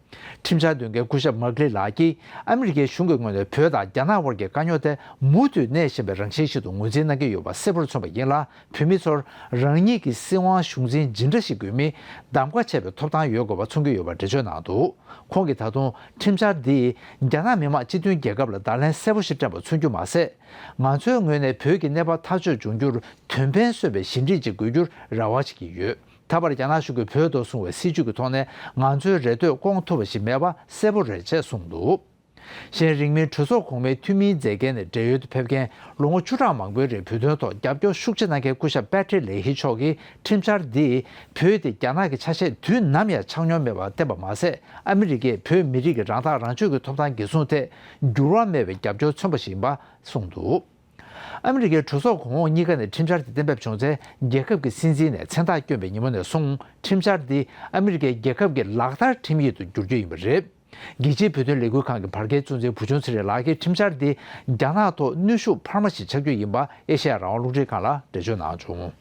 ཁྲིམས་འཆར་འདོན་མཁན་སྐུ་ཞབས་མར་ཁི་ལི་ལགས་ཀྱིས། ཨ་མི་རི་ཀའི་གཞུང་གི་ངོས་ནས་བོད་དང་རྒྱ་ནག་དབར་གྱི་དཀའ་རྙོག་དེ་མུ་མཐུད་གནས་བཞིན་པའི་རང་བཞིན་ཞིག་ཏུ་ངོས་འཛིན་གནང་གི་ཡོད་པ་གསལ་པོར་མཚོན་པ་ཡིན་ལ། བོད་མི་ཚོར་རང་ཉིད་ཀྱི་སྲིད་དབང་གཞུང་འཛིན་ཇི་འདྲ་ཞིག་དགོས་མིན་གདམ་ག་བྱེད་པའི་ཐོབ་ཐང་ཡོད་དགོས་པ་མཚོན་གྱི་ཡོད་པ་འགྲེལ་བརྗོད་གནང་འདུག། ཁོང་གིས་ད་དུང་ཁྲིམས་འཆར་འདིས་རྒྱ་ནག་མི་དམངས་སྤྱི་མཐུན་རྒྱལ་ཁབ་ལ་བརྡ་ལན་གསལ་པོ་ཞིག་སྤྲད་པ་མཚོན་རྒྱུ་མ་ཟད། ང་ཚོའི་ངོས་ནས་བོད་ཀྱི་གནས་བབ་ཐག་གཅོད་འབྱུང་རྒྱུར་དོན་ཕན་གསོས་པའི་ཞི་འགྲིག་ཅིག་དགོས་རྒྱུར་རེ་བ་བྱེད་ཀྱི་ཡོད། ད་བར་རྒྱ་ནག་གཞུང་གིས་བོད་ཐོག་བཟུང་བའི་སྲིད་བྱུས་ཀྱི་ཐོག་ནས་ང་ཚོའི་རེ་འདོད་སྐོང་ཐུབ་པ་ཞིག་མེད་པ་གསལ་པོ་རེད་ཅེས་གསུངས་འདུག། གཞན། རིང་མིན་གྲོས་ཚོགས་གོང་མའི་འཐུས་མིའི་མཛད་འགན་ནས་བགྲེས་ཡོལ་དུ་ཕེབས་མཁན་ལོ་ངོ་བཅུ་ཕྲག་མང་པོའི་རིང་བོད་དོན་ཐོག་རྒྱབ་སྐྱོར་ཤུགས་ཆེ་གནང་མཁན་སྐུ་ཞབས་པེ་ཊི་རི་ལེ་ཧི་མཆོག་གིས་ཁྲིམས་འཆར་འདིས་བོད་དེ་རྒྱ་ནག་གི་ཆ་ཤས་དུས་ནམ་ཡང་ཆགས་མྱོང་མེད་པར་བསྟན་པ་མ་ཟད། ཨ་མི་རི་ཀས་བོད་མི་རིགས་ཀྱི་རང་ཐག་རང་གཅོད་ཀྱི་ཐོབ་ཐང་འགན་སྲུང་ཐད་འགྱུར་བ་མེད་པའི་རྒྱབ་སྐྱོར་མཚོན་པ་ཞིག་ཡིན་པ་གསུངས་འདུག། ཨ་མི་རི་ཀའི་གྲོས་ཚོགས་གོང་འོག་གཉིས་ཀ་ནས་ཁྲིམས་འཆར་དེ་གཏན་འབེབས་བྱུང་ཚེ། རྒྱལ་ཁབ་ཀྱི་སྲིད་འཛིན་ནས་མཚན་རྟགས་བསྐྱོན་པའི་ཉིན་མོ་ནས་བཟུང་ཁྲིམས་འཆར་འདི་ཨ་མི་རི་ཀའི་རྒྱལ་ཁབ་ཀྱི་ལག་བསྟར་ཁྲིམས་ཡིག་ཏུ་འགྱུར་རྒྱུ་ཡིན་པ་རེད། རྒྱལ་སྤྱིའི་བོད་དོན་ལས་འགུལ་ཁང་གི་བར་བརྒལ་གཙོ་འཛིན་བུ་ཆུང་ཚེ་རིང་ལགས་ཀྱིས་ཁྲིམས་འཆར་འདི་རྒྱ་ནག་ཐོག་གནོན་ཤུགས་འཕར་མ་ཞིག་ཆགས་རྒྱུ་ཡིན་པ་ཨེ་ཤེ་ཡ་རང་དབང་རླུང་འཕྲིན་ཁང་ལ་འགྲེལ་བརྗོད་གནང་བྱུང་།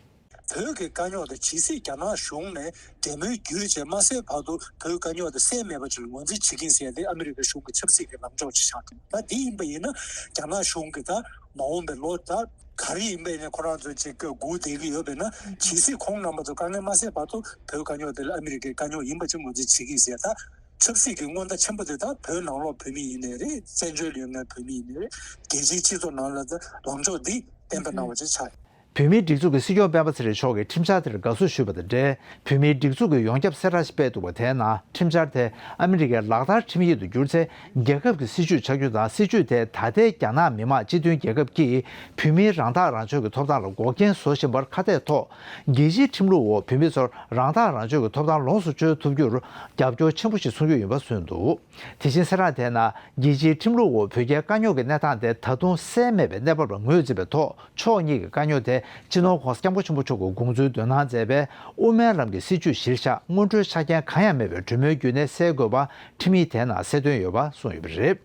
བོད་ཀྱི་དཀའ་རྙོག་དེ་ཇི་སྲིད་རྒྱ་ནག་གཞུང་ནས་འབྲེལ་མོལ་བརྒྱུད་བྱས་མ་སེལ་བར་དུ་བོད་དཀའ་རྙོག་དེ་སེལ་མེད་པ་ཅིག་ལ་ངོས་འཛིན་བྱེད་ཀྱིན་ཟེར་ཡ་དེ་ཨ་མི་རི་ཀའི་གཞུང་གི་ཆབ་སྲིད་ཀྱི་ལངས་ཕྱོགས་ཅིག་ཆགས་འདུག་ད་དེ་ཡིན་པ་ཡིན་ན་རྒྱ་ནག་གཞུང་གིས་ད་མ་འོངས་པའི་ལོ་ད་ག་རེ་ཡིན་པ་ཡིན་ན་ཁོ་རང་ཚོས་ཅིག་སྒུག་བསྡད་ཀྱི་ཡོད་པས་ན། ཇི་སྲིད་ཁོང་རྣམ་པ་ཚོ་དཀའ་ངལ་མ་སེལ་བར་དུ་བོད་དཀའ་རྙོག་དེ་ལ་ཨ་མི་རི་ཀའི་དཀའ་རྙོག་ཡིན་པ་ཅིག་ངོས་འཛིན་བྱེད་ཀྱིན་ཟེར། ད་ཆབ་སྲིད་ཀྱི་སྔོན་བརྡ་ཆེན་པོ་དེ་ད་བོད་ནང་ལོགས་བོད་མི་ཡིན་ནའི་རེད། བཙན་བྱོལ་ཡོད་མཁན་བོད་མི་ཡིན་ནའི་རེད། རྒྱལ་སྤྱིའི་སྤྱི་ཚོགས་ནང་ལ་ད་ལངས་ཕྱོགས་འདི་གཏན་འབེབས་གནང་བ་ཅིག་ཆགས། བོད་མིའི་སྒྲིག་འཛུགས་ཀྱི་སྲིད་སྐྱོང་སྤེན་པ་ཚེ་རིང་མཆོག་གིས་ཁྲིམས་འཆར་དེར་དགའ་བསུ་ཞུས་པ་དང་འབྲེལ། བོད་མིའི་སྒྲིག་འཛུགས་ཀྱི་ཡོངས་ཁྱབ་གསལ་བསྒྲགས་ཤིག་སྤེལ་འདུག་པ། དེའི་ནང་ཁྲིམས་འཆར་དེ་ཨ་མི་རི་ཀའི་ལག་བསྟར་ཁྲིམས་ཡིག་ཏུ་བསྒྱུར་ཚེ། རྒྱལ་ཁབ་ཀྱི་སྲིད་ཇུས་ཆགས་རྒྱུ་དང་། སྲིད་ཇུས་དེ་ད་ལྟའི་རྒྱ་ནག་མི་དམངས་སྤྱི་མཐུན་རྒྱལ་ཁབ་ཀྱིས་བོད་མིའི་རང་ཐག་རང་གཅོད་ཀྱི་ཐོབ་ཐང་ལ་འགོག་རྐྱེན་བཟོ་བཞིན་པར་ཁ་གཏད་ཐོག་རྒྱལ་སྤྱིའི་ཁྲིམས་ལུགས་འོག་བོད་མི་ཚོར་རང་ཐག་རང་གཅོད་ཀྱི་ཐོབ་ཐང་ལོངས་སུ་སྤྱོད་ཐུབ་རྒྱུར་རྒྱབ་སྐྱོར་ཆེན་པོ་ཞིག་གསུང་རྒྱུ་ཡིན་པ་གསུངས་འདུག་དེ་བཞིན་གསལ་བསྒྲགས་དེའི་ནང་། རྒྱལ་སྤྱིའི་ཁྲིམས་ལུགས་འོག་བོད་རྒྱའི་དཀའ་རྙོག་གི་གནས་སྟངས་དེ་ད་དུང་སེལ་མེད་པའི་གནས་བབ་ལ་ངོས་འཛིན་པའི་ཐོག་ཕྱོགས་གཉིས་ཀྱི་དཀའ་རྙོག་དེ་སྤྱི་ནོར་༧གོང་ས་༧སྐྱབས་མགོན་ཆེན་པོ་མཆོག་གིས་དགོངས་ཚུལ་འདོན་གནང་མཛད་པའི་དབུ་མའི་ལམ་གྱི་སྲིད་བྱུས་གཞིར་བཞག་སྔོན་འགྲོའི་ཆ་རྐྱེན་གང་ཡང་མེད་པའི་གྲོས་མོལ་བརྒྱུད་ནས་སེལ་དགོས་པ་ཁྲིམས་ཡིག་དེའི་ནང་གསལ་སྟོན་ཡོད་པ་གསུངས་ཡོད་པ་རེད།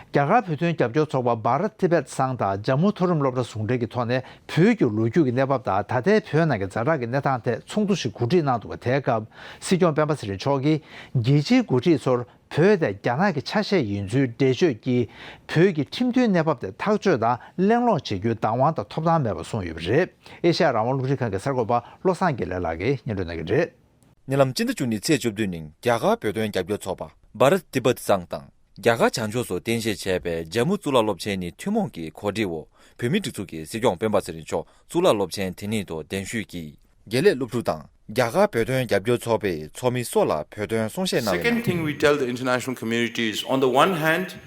རྒྱ་གར་བོད་དོན་རྒྱབ་སྐྱོར་ཚོགས་པ་Bharat Tibet Sangh དང་ཇམ་མུ་མཐོ་རིམ་སློབ་གྲྭ་ཟུང་འབྲེལ་གྱི་ཐོག་ནས་བོད་ཀྱི་ལོ་རྒྱུས་ཀྱི་གནས་བབ་དང་། ད་ལྟའི་བོད་ནང་གི་ཛ་དྲག་གི་གནས་སྟངས་ཐད་ཚོགས་འདུ་ཞིག་གོ་སྒྲིག་གནང་འདུག་པ། དེའི་སྐབས་སྲིད་སྐྱོང་སྤེན་པ་ཚེ་རིང་མཆོག་གིས་རྒྱལ་སྤྱིའི་འགོ་ཁྲིད་ཚོར་བོད་དེ་རྒྱ་ནག་གི་ཆ་ཤས་ཡིན་ཚུལ་འགྲེལ་བརྗོད་ཀྱིས་བོད་ཀྱི་ཁྲིམས་མཐུན་གནས་བབ་དེ་ཐག་གཅོད་དང་གླེང་སློང་བྱེད་རྒྱུའི་བདག་དབང་དང་ཐོབ་ཐང་མེད་པ་གསུངས་ཡོད་པ་རེད། ཨེ་ཤ་ཡ་རང་དབང་རླུང་འཕྲིན་ཁང་གི་གསར་འགོད་པ་བློ་བཟང་དགེ་ལེགས་ལགས་ཀྱིས་སྙན་སྒྲོན་གནང་གི་རེད། ཉེ་ལམ་སྤྱི་ཟླ་བཅུ་གཉིས་ཚེས་བཅུ་བདུན་ཉིན་རྒྱ་གར་བོད་དོན་རྒྱབ་སྐྱོར་ཚོགས་པ་Bharat Tibet Sangh དང་རྒྱ་གར་བྱང་ཕྱོགས་སུ་རྟེན་གཞི་བྱས་པའི་ཇམ་མུ་གཙུག་ལག་སློབ་ཆེན་ནི་ཐུན་མོང་གི་གོ་སྒྲིག་འོག་བོད་མིའི་སྒྲིག་འཛུགས་ཀྱི་སྲིད་སྐྱོང་སྤེན་པ་ཚེ་རིང་མཆོག་གཙུག་ལག་སློབ་ཆེན་དེ་ཉིད་དུ་གདན་ཞུས་ཀྱིས། དགེ་ལས་སློབ་ཕྲུག་དང་རྒྱ་གར་བོད་དོན་རྒྱབ་སྐྱོར་ཚོགས་པའི་ཚོགས་མི་སོགས་ལ་བོད་དོན་གསུང་བཤད་གནང་བའི་ནང་། Second thing we tell the international community is, on the one hand,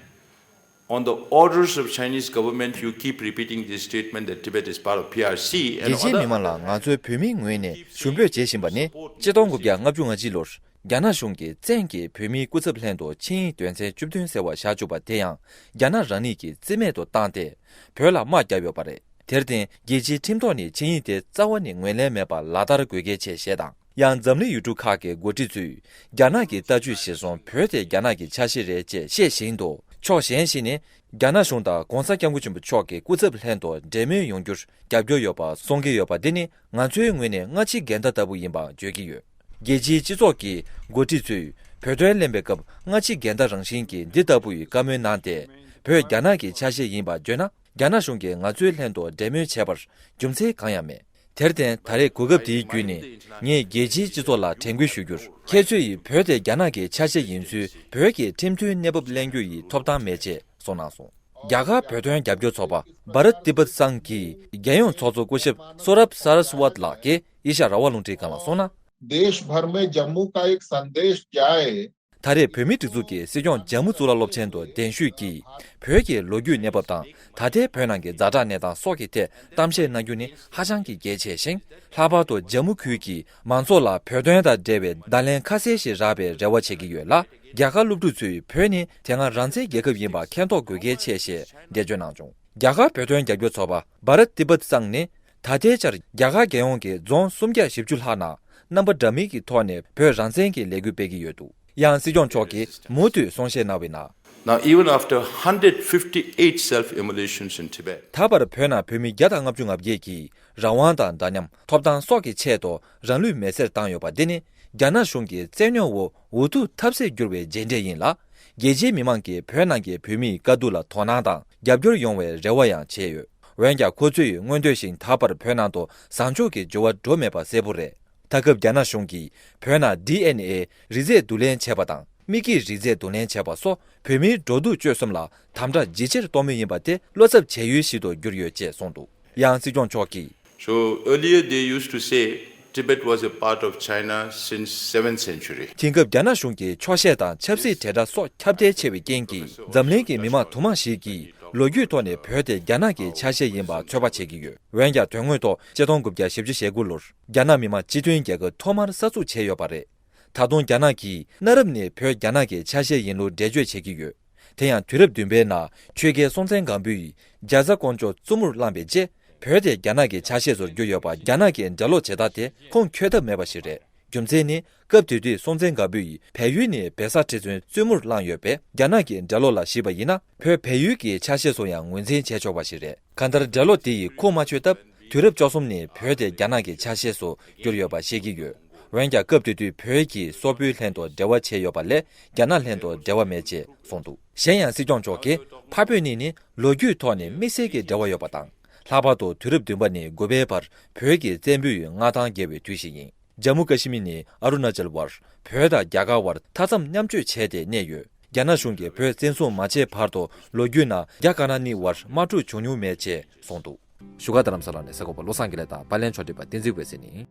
on the orders of Chinese government, you keep repeating this statement that Tibet is part of P R C, and རྒྱལ་སྤྱིའི་མི་དམངས་ལ་ང་ཚོའི་བོད་མིའི་ངོས་ནས་ཞུ་འབོད་བྱེད་བཞིན་པ་ནི། ཆིག་སྟོང་དགུ་བརྒྱ་ལྔ་བཅུ་ང་གཅིག་ལོར་རྒྱ་ནག་གཞུང་གིས་བཙན་གྱིས་བོད་མིའི་སྐུ་ཚབ་ལྷན་དུ་ཆིངས་ཡིག་དོན་ཚན་བཅུ་བདུན་ཟེར་བ་བཞག་བཅུག་པ་དེ་ཡང་རྒྱ་ནག་རང་ཉིད་ཀྱིས་རྩིས་མེད་དུ་བཏང་སྟེ། བོད་ལ་དམག་བརྒྱབ་ཡོད་པ་རེད། དེར་བརྟེན་རྒྱལ་སྤྱིའི་ཁྲིམས་ཐོག་ནས་ཆིངས་ཡིག་དེ་རྩ་བ་ནས་ངོས་ལེན་མེད་པར་ལག་བསྟར་དགོས་གལ་ཆེ་ཞེས་དང་། ཡང་འཛམ་གླིང་ཡུལ་གྲུ་ཁག་གི་འགོ་ཁྲིད་ཚོས་རྒྱ་ནག་གི་ལྟ་སྤྱོད་གཞིར་བཟུང་བོད་དེ་རྒྱ་ནག་གི་ཆ་ཤས་རེད་ཅེས་བཤད་བཞིན་དུ། ཕྱོགས་གཞན་ཞིག་ནས་རྒྱ་ནག་གཞུང་དང་༧གོང་ས་༧སྐྱབས་མགོན་ཆེན་པོ་མཆོག་གི་སྐུ་ཚབ་ལྷན་དུ་འབྲེལ་མོལ་ཡོང་རྒྱུར་རྒྱབ་སྐྱོར་ཡོད་པ་གསུང་གི་ཡོད་པ་འདི་ནི་ང་ཚོའི་ངོས་ནས་སྔ་ཕྱི་འགལ་ཟླ་ལྟ་བུ་ཡིན་པ་བརྗོད་ཀྱི་ཡོད། རྒྱལ་སྤྱིའི་སྤྱི་ཚོགས་ཀྱི་འགོ་ཁྲིད་ཚོས་བོད་དོན་གླེང་བའི་སྐབས་སྔ་ཕྱི་འགལ་ཟླ་རང་བཞིན་གྱི་འདི་ལྟ་བུ་ཡི་བཀའ་མོལ་གནང་སྟེ། བོད་རྒྱ་ནག་གི་ཆ་ཤས་ཡིན་པ་བརྗོད་ན། རྒྱ་ནག་གཞུང་གིས་ང་ཚོའི་ལྷན་དུ་འབྲེལ་མོལ་བྱས་པར་རྒྱུ་མཚན་གང་ཡང་མེད། དེར་བརྟེན་ད་རེས་གོ་སྐབས་འདིའི་བརྒྱུད་ནས་ངས་རྒྱལ་སྤྱིའི་སྤྱི་ཚོགས་ལ་དྲན་སྐུལ་ཞུ་རྒྱུར། ཁྱེད་ཚོས་ཡིས་བོད་དེ་རྒྱ་ནག་གི་ཆ་ཤས་ཡིན་ཚུལ་བོད་ཀྱི་ཁྲིམས་མཐུན་གནས་བབ་གླེང་རྒྱུ་ཡི་ཐོབ་ཐང་མེད་ཅེས་གསུངས་གནང་སོང་། རྒྱ་གར་བོད་དོན་རྒྱབ་སྐྱོར་ཚོགས་པ་Bharat Tibet Sangh གི་རྒྱལ་ཡོངས་ཚོགས་གཙོ་སྐུ་ཞབས་Saurabh Saraswat ལགས་ཀྱིས་ཨེ་ཤ་ཡ་རང་དབང་རླུང་འཕྲིན་ཁང་ལ་གསུངས་ན། देश भर में जम्मू का एक संदेश जाए। ད་རེས་བོད་མིའི་སྒྲིག་འཛུགས་ཀྱི་སྲིད་སྐྱོང་ཇམ་མུ་གཙུག་ལག་སློབ་ཆེན་དུ་གདན་ཞུས་ཀྱིས། བོད་ཀྱི་ལོ་རྒྱུས་གནས་བབ་དང་ད་ལྟའི་བོད་ནང་གི་ཛ་དྲག་གནས་སྟངས་སོགས་ཀྱི་ཐད་གཏམ་བཤད་གནང་རྒྱུ་ནི་ཧ་ཅང་གི་གལ་ཆེ་ཞིང་། ལྷག་པར་དུ་ཇམ་མུ་ཁུལ་གྱི་མང་ཚོགས་ལ་བོད་དོན་དང་འབྲེལ་བའི་བརྡ་ལན་ཁ་གསལ་ཞིག་རག་པའི་རེ་བ་བྱེད་ཀྱི་ཡོད་ལ། རྒྱ་གར་སློབ་ཕྲུག་ཚོས་བོད་ནི་དེ་སྔ་རང་བཙན་རྒྱལ་ཁབ་ཡིན་པ་མཁྱེན་རྟོགས་དགོས་གལ་ཆེ་ཞེས་འགྲེལ་བརྗོད་གནང་བྱུང་། རྒྱ་གར་བོད་དོན་རྒྱབ་སྐྱོར་ཚོགས་པ་Bharat Tibet Sangh ནི་ད་ལྟའི་ཆར་རྒྱ་གར་རྒྱལ་ཡོངས་ཀྱི་རྫོང་སུམ་བརྒྱ་བཞི་བཅུ་ལྷག་ནང་རྣམ་པ་འདྲ་མིན་གྱི་ཐོག་ནས་བོད་རང་བཙན་གྱི་ལས་འགུལ་སྤེལ་གྱི་ཡོད་འདུག་ཡང་སྲིད་སྐྱོང་མཆོག་གིས་མུ་མཐུད་གསུང་བཤད་གནང་བའི་ནང་། Now, even after hundred fifty-eight self-immolations in Tibet, ད་བར་བོད་ནང་བོད་མི་བརྒྱ་དང་ལྔ་བཅུ་ང་བརྒྱད་ཀྱིས་རང་དབང་དང་འདྲ་མཉམ། ཐོབ་ཐང་སོགས་ཀྱི་ཆེད་དུ་རང་ལུས་མེར་སྲེག་བཏང་ཡོད་པ་འདི་ནི། རྒྱ་ནག་གཞུང་གི་བཙན་གནོན་འོག་འུ་ཐུག་ཐབས་ཟད་གྱུར་བའི་རྗེས་འབྲས་ཡིན་ལ། རྒྱལ་སྤྱིའི་མི་མང་གིས་བོད་ནང་གི་བོད་མིའི་དཀའ་སྡུག་ལ་དོ་སྣང་དང་རྒྱབ་སྐྱོར་ཡོང་བའི་རེ་བ་ཡང་བྱས་ཡོད། འོན་ཀྱང་ཁོ་ཚོས་མངོན་འདོད་བཞིན་ད་བར་བོད་ནང་དུ་བཟང་ཕྱོགས་ཀྱི་འགྱུར་བ་འགྲོ་མེད་པ་གསལ་པོ་རེད། ད་སྐབས་རྒྱ་ནག་གཞུང་གིས་བོད་ནང་ཌི་ཨེན་ཨེ་རིགས་རྫས་བསྡུ་ལེན་བྱས་པ་དང་། མི་སྐྱིའི་རིགས་རྫས་བསྡུ་ལེན་བྱས་པ་སོགས་བོད་མིའི་འགྲོ་འདུག་སྤྱོད་གསུམ་ལ་དམ་དྲག་ཇེ་ཆེར་གཏོང་མུས་ཡིན་པ་དེ་བློ་འཚབ་བྱེད་ཡུལ་ཞིག་ཏུ་གྱུར་ཡོད་ཅེས་གསུངས་འདུག་ཡང་སྲིད་སྐྱོང་མཆོག་གིས། So earlier they used to say Tibet was a part of China since seventh century. དེང་སྐབས་རྒྱ་ནག་གཞུང་གིས་འཁྱོག་བཤད་དང་ཆབ་སྲིད་དྲིལ་བསྒྲགས་སོགས་ཁྱབ་གདལ་ཆེ་བའི་རྐྱེན་གྱིས། འཛམ་གླིང་གི་མི་མང་དུ་མ་ཞིག་གིས་ལོ་རྒྱུས་ཐོག་ནས་བོད་དེ་རྒྱ་ནག་གི་ཆ་ཤས་ཡིན་པ་ཚོད་དཔག་བྱེད་ཀྱི་ཡོད། འོན་ཀྱང་དོན་དངོས་ཐོག་ཆིག་སྟོང་དགུ་བརྒྱ་བཞི་བཅུ་ཞེ་དགུ་ལོར་རྒྱ་ནག་མི་དམངས་སྤྱི་མཐུན་རྒྱལ་ཁབ་ཐོག་མར་གསར་འཛུགས་བྱས་ཡོད་པ་རེད། ད་དུང་རྒྱ་ནག་གིས་གནའ་རབས་ནས་བོད་རྒྱ་ནག་གི་ཆ་ཤས་ཡིན་ལུགས་འགྲེལ་བརྗོད་བྱེད་ཀྱི་ཡོད། དེ་ཡང་དུས་རབས་བདུན་པའི་ནང་ཆོས་རྒྱལ་སྲོང་བཙན་སྒམ་པོ་ཡིས་རྒྱ་བཟའ་ཀོང་ཇོ་བཙུན་མོར་བླངས་པའི་རྗེས། བོད་དེ་རྒྱ་ནག་གི་ཆ་ཤས་སུ་གྱུར་ཡོད་པ། རྒྱ་ནག་གི་འདྲེ་ལོག་བྱེད་སྟངས་དེ་ཁུངས་འཁྱོལ་ཐབས་མེད་པ་ཞིག་རེད། རྒྱུ་མཚན་ནི། སྐབས་དེ་དུས་སྲོང་བཙན་སྒམ་པོ་ཡིས་བལ་ཡུལ་ནས་བལ་བཟའ་ཁྲི་བཙུན་བཙུན་མོར་བླངས་ཡོད་པས། རྒྱ་ནག་གི་འདྲེ་ལོག་ལ་གཞིགས་པ་ཡིན་ན། བོད་བལ་ཡུལ་གྱི་ཆ་ཤས་སུ་ཡང་ངོས་འཛིན་བྱས་ཆོག་པ་ཞིག་རེད། གང་ལྟར། འདྲེ་ལོག་དེ་ཡིས་ཁུངས་མ་འཁྱོལ་སྟབས། དུས་རབས་བཅུ་གསུམ་ནས་བོད་དེ་རྒྱ་ནག་གི་ཆ་ཤས་སུ་གྱུར་ཡོད་པ་ཤེས་ཀྱི་ཡོད། འོན་ཀྱང་། སྐབས་དེ་དུས་བོད་ཀྱིས་སོག་པོའི་ལྷན་དུ་འབྲེལ་བ་བྱས་ཡོད་པ་ལས། རྒྱ་ནག་ལྷན་དུ་འབྲེལ་བ་མེད་ཅེས་གསུངས་འདུག་གཞན་ཡང་། སྲིད་སྐྱོང་མཆོག་གིས་ཕ་བོད་གཉིས་ནི་ལོ་རྒྱུས་ཐོག་ནས་དམིགས་བསལ་གྱི་འབྲེལ་བ་ཡོད་པ་དང་། ལྷག་པར་དུ་དུས་རབས་བདུན་པ་ནས་དགུ་པའི་བར་བོད་ཀྱི་བཙན་པོའི་མངའ་ཐང་རྒྱས་པའི་དུས་ཤིག་ཡིན། ཇམ་མུ་ཀ་ཤི་མིར་ནས་ཨ་རུ་ན་ཅལ་བར་བོད་དང་རྒྱ་གར་བར་མཐའ་མཚམས་མཉམ་སྤྱོད་བྱས་ཏེ་གནས་ཡོད། རྒྱ་ནག་གཞུང་གིས་བོད་བཙན་བཟུང་མ་བྱས་བར་དུ་ལོ་རྒྱུས་ནང་རྒྱ་དཀར་ནག་གཉིས་བར་དམག་འཁྲུག་བྱུང་མྱོང་མེད་ཅེས་གསུངས་འདུག་བཞུགས་སྒར་རྡ་རམ་ས་ལ་ནས་གསར་འགོད་པ་བློ་བཟང་དགེ་ལེགས་དང་། པར་ལེན་ཕྱོགས་སྒྲིག་པ་བསྟན་འཛིན་འོད་ཟེར་ནས།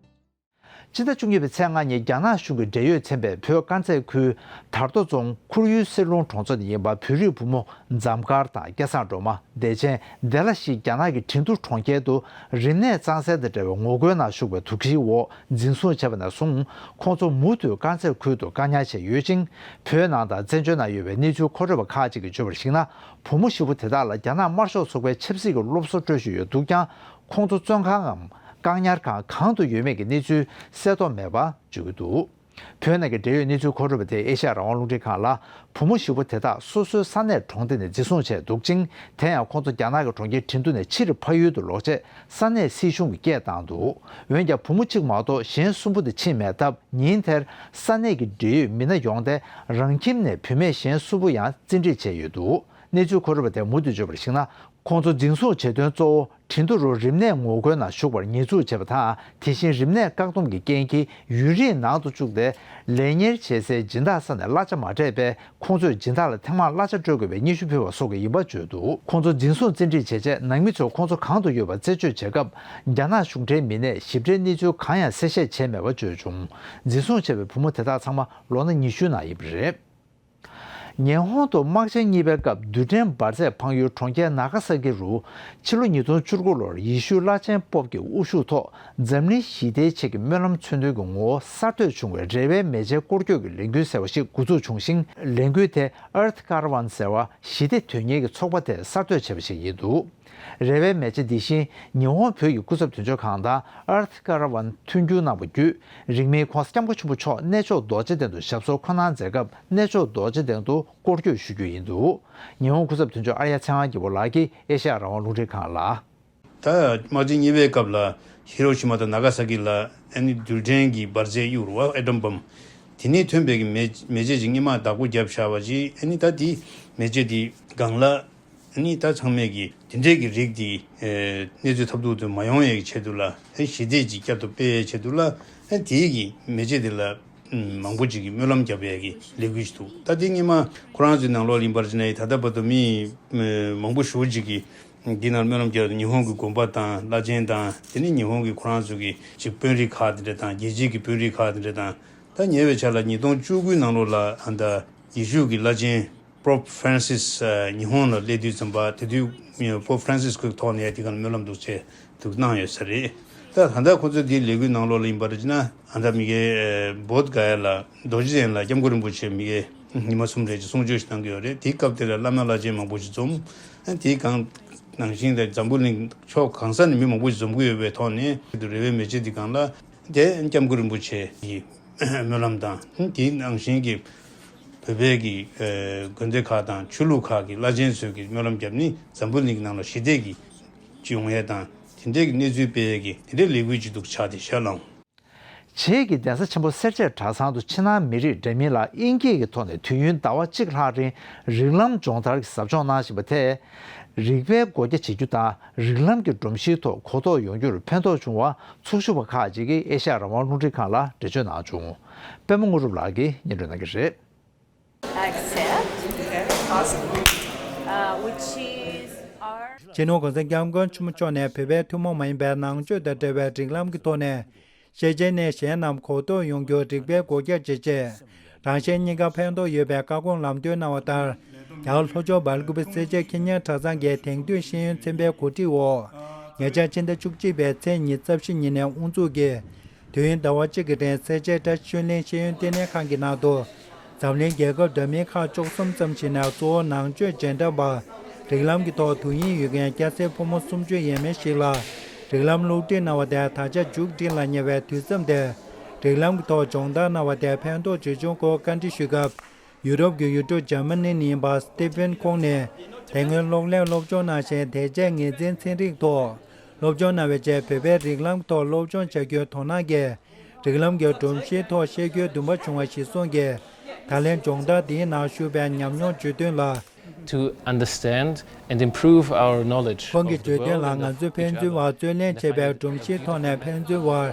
སྤྱི་ཟླ་བཅུ་གཉིས་པའི་ཚེས་ལྔ་ཉིན་རྒྱ་ནག་གཞུང་གི་འབྲེལ་ཡོད་ཚན་པས་བོད་དཀར་མཛེས་ཁུལ་དར་མདོ་རྫོང་ཁོར་ཡུལ་སེར་ལུང་གྲོང་ཚོ་ནས་ཡིན་པ་བོད་རིགས་བུ་མོ་འཇམ་དཀར་དང་སྐལ་བཟང་སྒྲོལ་མ། བདེ་ཆེན་བདེ་ལ་ཞིག་རྒྱ་ནག་གི་ཁྲིན་ཏུ་གྲོང་ཁྱེར་དུ་རིམས་ནད་གཙང་སེལ་དང་འབྲེལ་བའི་ངོ་རྒོལ་ནང་ཞུགས་པའི་དོགས་གཞིའི་འོག་འཛིན་བཟུང་བྱས་པ་ནས་བཟུང་། ཁོང་ཚོ་མུ་མཐུད་དཀར་མཛེས་ཁུལ་དུ་བཀག་ཉར་བྱས་ཡོད་ཅིང་། བོད་ནང་དང་བཙན་བྱོལ་ནང་ཡོད་པའི་གནས་ཚུལ་མཁོ་སྤྲོད་པ་ཁག་ཅིག་གིས་བརྗོད་པར་གཞིགས་ན། བུ་མོ་བཞི་པོ་དེ་དག་ལ་རྒྱ་ནག་དམར་ཤོག་ཚོགས་པའི་ཆབ་སྲིད་ཀྱི་སློབ་གསོ་སྤྲོད་བཞིན་ཡོད་འདུག་ཀྱང་། ཁོང་ཚོ་བཙོན་ཁང་ངམ་བཀག་ཉར་ཁང་གང་དུ་ཡོད་མེད་ཀྱི་གནས་ཚུལ་གསལ་རྟོགས་མེད་པ་བརྗོད་ཀྱི་འདུག་བོད་ནང་གི་འབྲེལ་ཡོད་གནས་ཚུལ་མཁོ་སྤྲོད་པ་དེས་ཨེ་ཤ་ཡ་རང་དབང་རླུང་འཕྲིན་ཁང་ལ། བུ་མོ་བཞི་པོ་དེ་དག་སོ་སོའི་ས་གནས་གྲོང་སྡེ་ནས་འཛིན་བཟུང་བྱས་འདུག་ཅིང་། དེ་ཡང་ཁོང་ཚོ་རྒྱ་ནག་གི་གྲོང་ཁྱེར་ཁྲིན་ཏུ་ནས་ཕྱིར་ཕ་ཡུལ་དུ་ལོག་ཆེད་ས་གནས་སྲིད་གཞུང་གིས་སྐད་བཏང་འདུག་འོན་ཀྱང་། བུ་མོ་གཅིག་མ་གཏོགས་གཞན་གསུམ་པོ་དེ་ཕྱིན་མེད་སྟབས། ཉིན་དེར་ས་གནས་ཀྱི་འབྲེལ་ཡོད་མི་སྣ་ཡོང་སྟེ། རང་ཁྱིམ་ནས་བུད་མེད་གཞན་གསུམ་པོ་ཡང་བཙན་ཁྲིད་བྱས་ཡོད་འདུག་གནས་ཚུལ་མཁོ་སྤྲོད་པ་དེས་མུ་མཐུད་བརྗོད་པར་གཞིགས་ན། ཁོང་ཚོ་འཛིན་བཟུང་བྱེད་དོན་གཙོ་བོ། ཁྲིན་ཏུ་རུ་རིམས་ནད་ངོ་རྒོལ་ནང་ཞུགས་པར་ཉེས་འཛུགས་བྱས་པ་དང་། དེ་བཞིན་རིམས་ནད་བཀག་སྡོམ་གྱི་རྐྱེན་གྱིས་ཡུན་རིང་ནང་དུ་བཅུག་སྟེ། ལས་གཉེར་བྱེད་སའི་སྦྱིན་བདག་ས་ནས་གླ་ཆ་མ་སྤྲད་པས། ཁོང་ཚོས་སྦྱིན་བདག་ལ་ཐེངས་མང་གླ་ཆ་སྤྲོད་དགོས་པའི་སྙན་ཞུ་ཕུལ་བ་སོགས་ཀྱི་ཡིན་པ་བརྗོད་འདུག་ཁོང་ཚོ་འཛིན་བཟུང་བཙན་ཁྲིད་བྱས་རྗེས། ནང་མི་ཚོས་ཁོང་ཚོ་གང་དུ་ཡོད་པ་རྩད་གཅོད་བྱེད་སྐབས། རྒྱ་ནག་གཞུང་འབྲེལ་མི་སྣས་ཞིབ་ཕྲའི་གནས་ཚུལ་གང་ཡང་གསལ་བཤད་བྱས་མེད་པ་བརྗོད་བྱུང་། འཛིན་བཟུང་བྱས་པའི་བུ་མོ་དེ་དག་ཚང་མ་ལོ་ན་ཉི་ཤུའི་ནང་ཡིན་པ་རེད། ཉི་ཧོང་དུ་དམག་ཆེན་གཉིས་པའི་སྐབས་རྡུལ་ཕྲན་འབར་རྫས་འཕངས་ཡུལ་གྲོང་ཁྱེར་ནཱ་ག་ས་ཀི་རུ། ཕྱི་ལོ་ཉིས་སྟོང་བཅུ་དགུ་ལོར་ཡེ་ཤུ་བླ་ཆེན་པོབ་ཀྱི་དབུ་བཞུགས་ཐོག་འཛམ་གླིང་ཞི་བདེའི་ཆེད་ཀྱི་སྨོན་ལམ་མཚོན་དོན་གྱི་ངོ་བོ་གསར་གཏོད་བྱུང་བའི་རེ་བའི་མེ་ལྕེ་སྐོར་སྐྱོད་ཀྱི་ལས་འགུལ་ཟེར་བ་ཞིག་འགོ་འཛུགས་བྱུང་ཞིང་། ལས་འགུལ་དེ་Earth Caravan ཟེར་བ་ཞི་བདེ་དོན་གཉེར་གྱི་ཚོགས་པ་དེས་གསར་གཏོད་བྱས་པ་ཞིག་ཡིན་འདུག་རེ་བའི་མེ་ལྕེ་འདི་བཞིན་ཉི་ཧོང་བོད་ཀྱི་སྐུ་ཚབ་དོན་གཅོད་ཁང་དང་Earth Caravan མཐུན་འགྱུར་གནང་བ་བརྒྱུད། རིང་མིན་༧གོང་ས་༧སྐྱབས་མགོན་ཆེན་པོ་མཆོག་གནས་མཆོག་རྡོ་རྗེ་གདན་དུ་ཞབས་སོར་འཁོད་གནང་མཛད་སྐབས། གནས་མཆོག་རྡོ་རྗེ་གདན་དུ་སྐོར་སྐྱོད་ཞུ་རྒྱུ་ཡིན་འདུག་ཉི་ཧོང་སྐུ་ཚབ་དོན་གཅོད་ཨརྱ་ཚེ་དབང་རྒྱལ་པོ་ལགས་ཀྱིས་ཨེ་ཤ་ཡ་རང་དབང་རླུང་འཕྲིན་ཁང་ལ། ད་དམག་ཆེན་གཉིས་པའི་སྐབས་ལ་ཧི་རོ་ཤི་མ་དང་ན་ག་ས་ཀི་ལ་ཨ་ནི་རྡུལ་ཕྲན་གྱི་འབར་རྫས་གཡུགས་རེད་བ། Atom Bomb། དེ་ནས་ཐོན་པའི་གི་མེ་མེ་ལྕེ་ཅིག་སྔོན་མ་བདག་པོ་བརྒྱབ་བཞག་པ་ཅིག་ཨ་ནི་ད་དེ་མེ་ལྕེ་དེ་སྒང་ལ། ནི་ད་ཚང་མས་ཀྱི་དེ་འདྲས་ཀྱི་རིགས་དེ་ཨེ་གནས་ཚུལ་ཐབས་སྡུག་ཏུ་མ་ཡོང་ཡའི་ཆེད་དུ་ལ། ཨེ་ཞི་བདེ་ཅིག་བསྐྱར་དུ་སྤེལ་ཡའི་ཆེད་དུ་ལ། ཨེ་དེའི་གི་མེ་ལྕེ་དེ་ལ་མང་པོ་ཅིག་གི་སྨོན་ལམ་བརྒྱབ་ཡའི་གི་ལས་འགུལ་ཞིག་འདུག་ད་དེ་སྔོན་མ་ཁོ་རང་ཚོའི་ནང་ལོགས་ལ་ཡིན་པར་བྱས་ན། ད་ལྟ་བར་དུ་མི་མང་པོ་ཞེ་པོ་ཅིག་གིས་འདི་ནང་སྨོན་ལམ་བརྒྱབ། ཉི་ཧོང་གི་དགོན་པ་དང་བླ་ཆེན་དང་། དེ་ནས་ཉི་ཧོང་གི་ཁོ་རང་ཚོ་གི་ཅིག་དཔོན་རིགས་ཁག་དེ་འདྲ་དང་། རྒྱལ་སྤྱིའི་གི་དཔོན་རིགས་ཁག་དེ་འདྲ་དང་། ད་ཉེ་བའི་ཆར་ལ་ཉིས་སྟོང་བཅུ་དགུའི་ནང་ལོགས་ལ་ཨ་ད་ཡེ་ཤུ་གི་བླ་ཆེན་Pope Francis ཉི་ཧོང་ལ་སླེབས་དུས་ཙམ་པ། དེ་དུས་Pope Francis ཁོའི་ཐོག་ནས་དེ་ག་ལ་སྨོན་ལམ་འདུག་ཅེས་འདུག་གནང་ཡོད་ས་རེད། ད་ད་ལྟ་ཁོ་ཚོ་དེའི་ལས་འགུལ་ནང་ལོགས་ལ་ཡིན་པར་བྱས་ན། ཨ་ད་མི་གའི་བོད་ག་ཡ་ལ་རྡོ་རྗེ་གདན་ལ་སྐྱབས་མགོན་རིན་པོ་ཆེ་མི་གའི་ཉི་མ་གསུམ་རེ་ཅིག་གསུང་ཆོས་ཤིག་གནང་གི་ཡོད་རེད། དེའི་སྐབས་དེ་ལ་བླ་མ་བླ་ཆེན་མང་པོ་ཞིག་འཛོམས། ཨ་དེའི་གང་ནང་བཞིན་དེ་འཛམ་བུ་གླིང་ཕྱོགས་གང་ས་ནས་མི་མང་པོ་ཞིག་འཛོམས་ཀྱི་ཡོད་པའི་ཐོག་ནས། དེ་རེ་བའི་མེ་ལྕེ་འདི་སྒང་ལ། དེ་སྐྱབས་མགོན་རིན་པོ་ཆེ་ཡི་སྨོན་ལམ་དང་། དེའི་ནང་བཞིན་གྱི་བོད་པའི་གི་ཨ་དགོན་སྡེ་ཁག་དང་ཆོས་ལུགས་ཁག་གི་བླ་ཆེན་ཚོས་ཀྱི་སྨོན་ལམ་བརྒྱབ་ནས། འཛམ་བུ་གླིང་གི་ནང་ལ་ཞི་བདེ་གི་ཅིག་ཡོང་ཡས་དང་། དེ་འདྲའི་གི་གནས་ཚུལ་སྤེལ་ཡས་ཀྱི་དེ་འདྲའི་ལས་འགུལ་ཅིག་འདུག་ཆགས་ཏེ་ཤར་ལངས། བྱེས་ཀྱི་གདན་ས་ཆེན་པོ་སེར་བྱེས་གྲྭ་ཚང་དུ་ཕྱི་ནང་མི་རིགས་འདྲ་མིན་ལ་དབྱིན་སྐད་ཀྱི་ཐོག་ནས་དུས་ཡུན་ཟླ་བ་གཅིག་ལྷག་རིང་རིགས་ལམ་སྦྱོང་བརྡར་གྱི་ཟབ་སྦྱོང་གནང་བཞིན་པ་དེས། རིག་པའི་སྒོ་རྒྱ་འབྱེད་རྒྱུ་དང་། རིགས་ལམ་གྱི་སྒྲོམ་གཞིའི་ཐོག་གོ་རྟོགས་ཡོང་རྒྱུར་ཕན་ཐོགས་བྱུང་བ་ཚོགས་ཞུགས་པ་ཁག་ཅིག་གིས་ཨེ་ཤ་ཡ་རང་དབང་རླུང་འཕྲིན་ཁང་ལ་འགྲེལ་བརྗོད་གནང་བྱུང་། པད་མ་དངོས་གྲུབ་ལགས་ཀྱིས་སྙན་སྒྲོན་གནང་གི་རེད། Accept. Awesome. Uh, which is our སྤྱི་ནོར་༸གོང་ས་༸སྐྱབས་མགོན་ཆེན་པོ་མཆོག་ནས་བོད་པའི་ཐུན་མོང་མ་ཡིན་པའི་ནང་ཆོས་དང་འབྲེལ་བའི་རིགས་ལམ་གྱི་ཐོག་ནས། ཤེས་བྱའི་གནས་གཞན་རྣམས་གོ་རྟོགས་ཡོང་རྒྱུར་རིག་པའི་སྒོ་རྒྱ་འབྱེད་ཆེད། རང་གཞན་གཉིས་ཀར་ཕན་ཐོགས་ཡོད་པའི་བཀའ་དགོངས་ལམ་སྟོན་གནང་བ་ལྟར། རྒྱ་གར་ལྷོ་ཕྱོགས་སྦེལ་ཀོབ་སེར་བྱེས་ཁྱི་ཉལ་གྲྭ་ཚང་གི་དེང་དུས་ཤེས་ཡོན་ཚན་པའི་གོ་སྒྲིག་འོག་ཉེ་ཆར་ཕྱི་ཟླ་བཅུ་གཅིག་པའི་ཚེས་ཉི་ཤུ་རྩ་བཞི་ཉིན་ནས་དབུ་འཛུགས་ཀྱིས། དུས་ཡུན་ཟླ་བ་གཅིག་གི་རིང་སེར་བྱེས་བཀྲ་ཤིས་ཆོས་གླིང་ཤེས་ཡོན་ལྟེ་གནས་ཁང་གི་ནང་དུ། འཛམ་གླིང་རྒྱལ་ཁབ་འདྲ་མིན་ཁག་བཅུ་གསུམ་ཙམ་ཞིག་ནས་གཙོ་བོ་ནང་ཆོས་རྗེས་འབྲང་པ། རིགས་ལམ་གྱི་ཐོག་དོ་དབྱིངས་ཡོད་མཁན་སྐྱ་སེར་ཕོ་མོ་སུམ་ཅུ་ཡས་མས་ཤིག་ལ་རིགས་ལམ་སློབ་ཁྲིད་གནང་བ་དེ་ད་ཆ་མཇུག་སྒྲིལ་ལ་ཉེ་བའི་དུས་མཚམས་དེར། རིགས་ལམ་གྱི་ཐོག་སྦྱོང་བརྡར་གནང་བ་དེ་ཕན་ཐོགས་ཆེ་ཆུང་སྐོར་བཀའ་འདྲི་ཞུས་སྐབས། ཡུ་རོབ་ཀྱི་ཡུལ་གྲུ་འཇར་མ་ནི་ནས་ཡིན་པ་སི་ཏི་ཕན་ཁོང་ནས། དེ་སྔོན་གློག་ཀླད་སློབ་སྦྱོང་གནང་ཞིང་། དེ་རྗེས་ངོས་འཛིན་ཚན་རིག་ཐོག་སློབ་སྦྱོང་གནང་བའི་རྗེས། བོད་པའི་རིགས་ལམ་ཐོག་སློབ་སྦྱོང་བྱ་རྒྱུའི་དོ་སྣང་གིས། རིགས་ལམ་གྱི་སྒྲོམ་གཞིའི་ཐོག་ཤེས་རྒྱུའི་འདུན་པ་བྱུང་བ་ཞིག་གསུངས་ཀྱིས། ད་ལན་སྦྱོང་བརྡར་འདིའི་ནང་ཞུགས་པའི་ཉམས་མྱོང་བརྗོད་དོན་ལ། To understand and improve our knowledge of the world and of each other. ཁོང་གིས་བརྗོད་དོན་ལ། ང་ཚོའི་ཕན་ཚུན་བར་རྩོད་ལེན་བྱེད་པའི་སྒྲོམ་གཞིའི་ཐོག་ནས་ཕན་ཚུན་བར།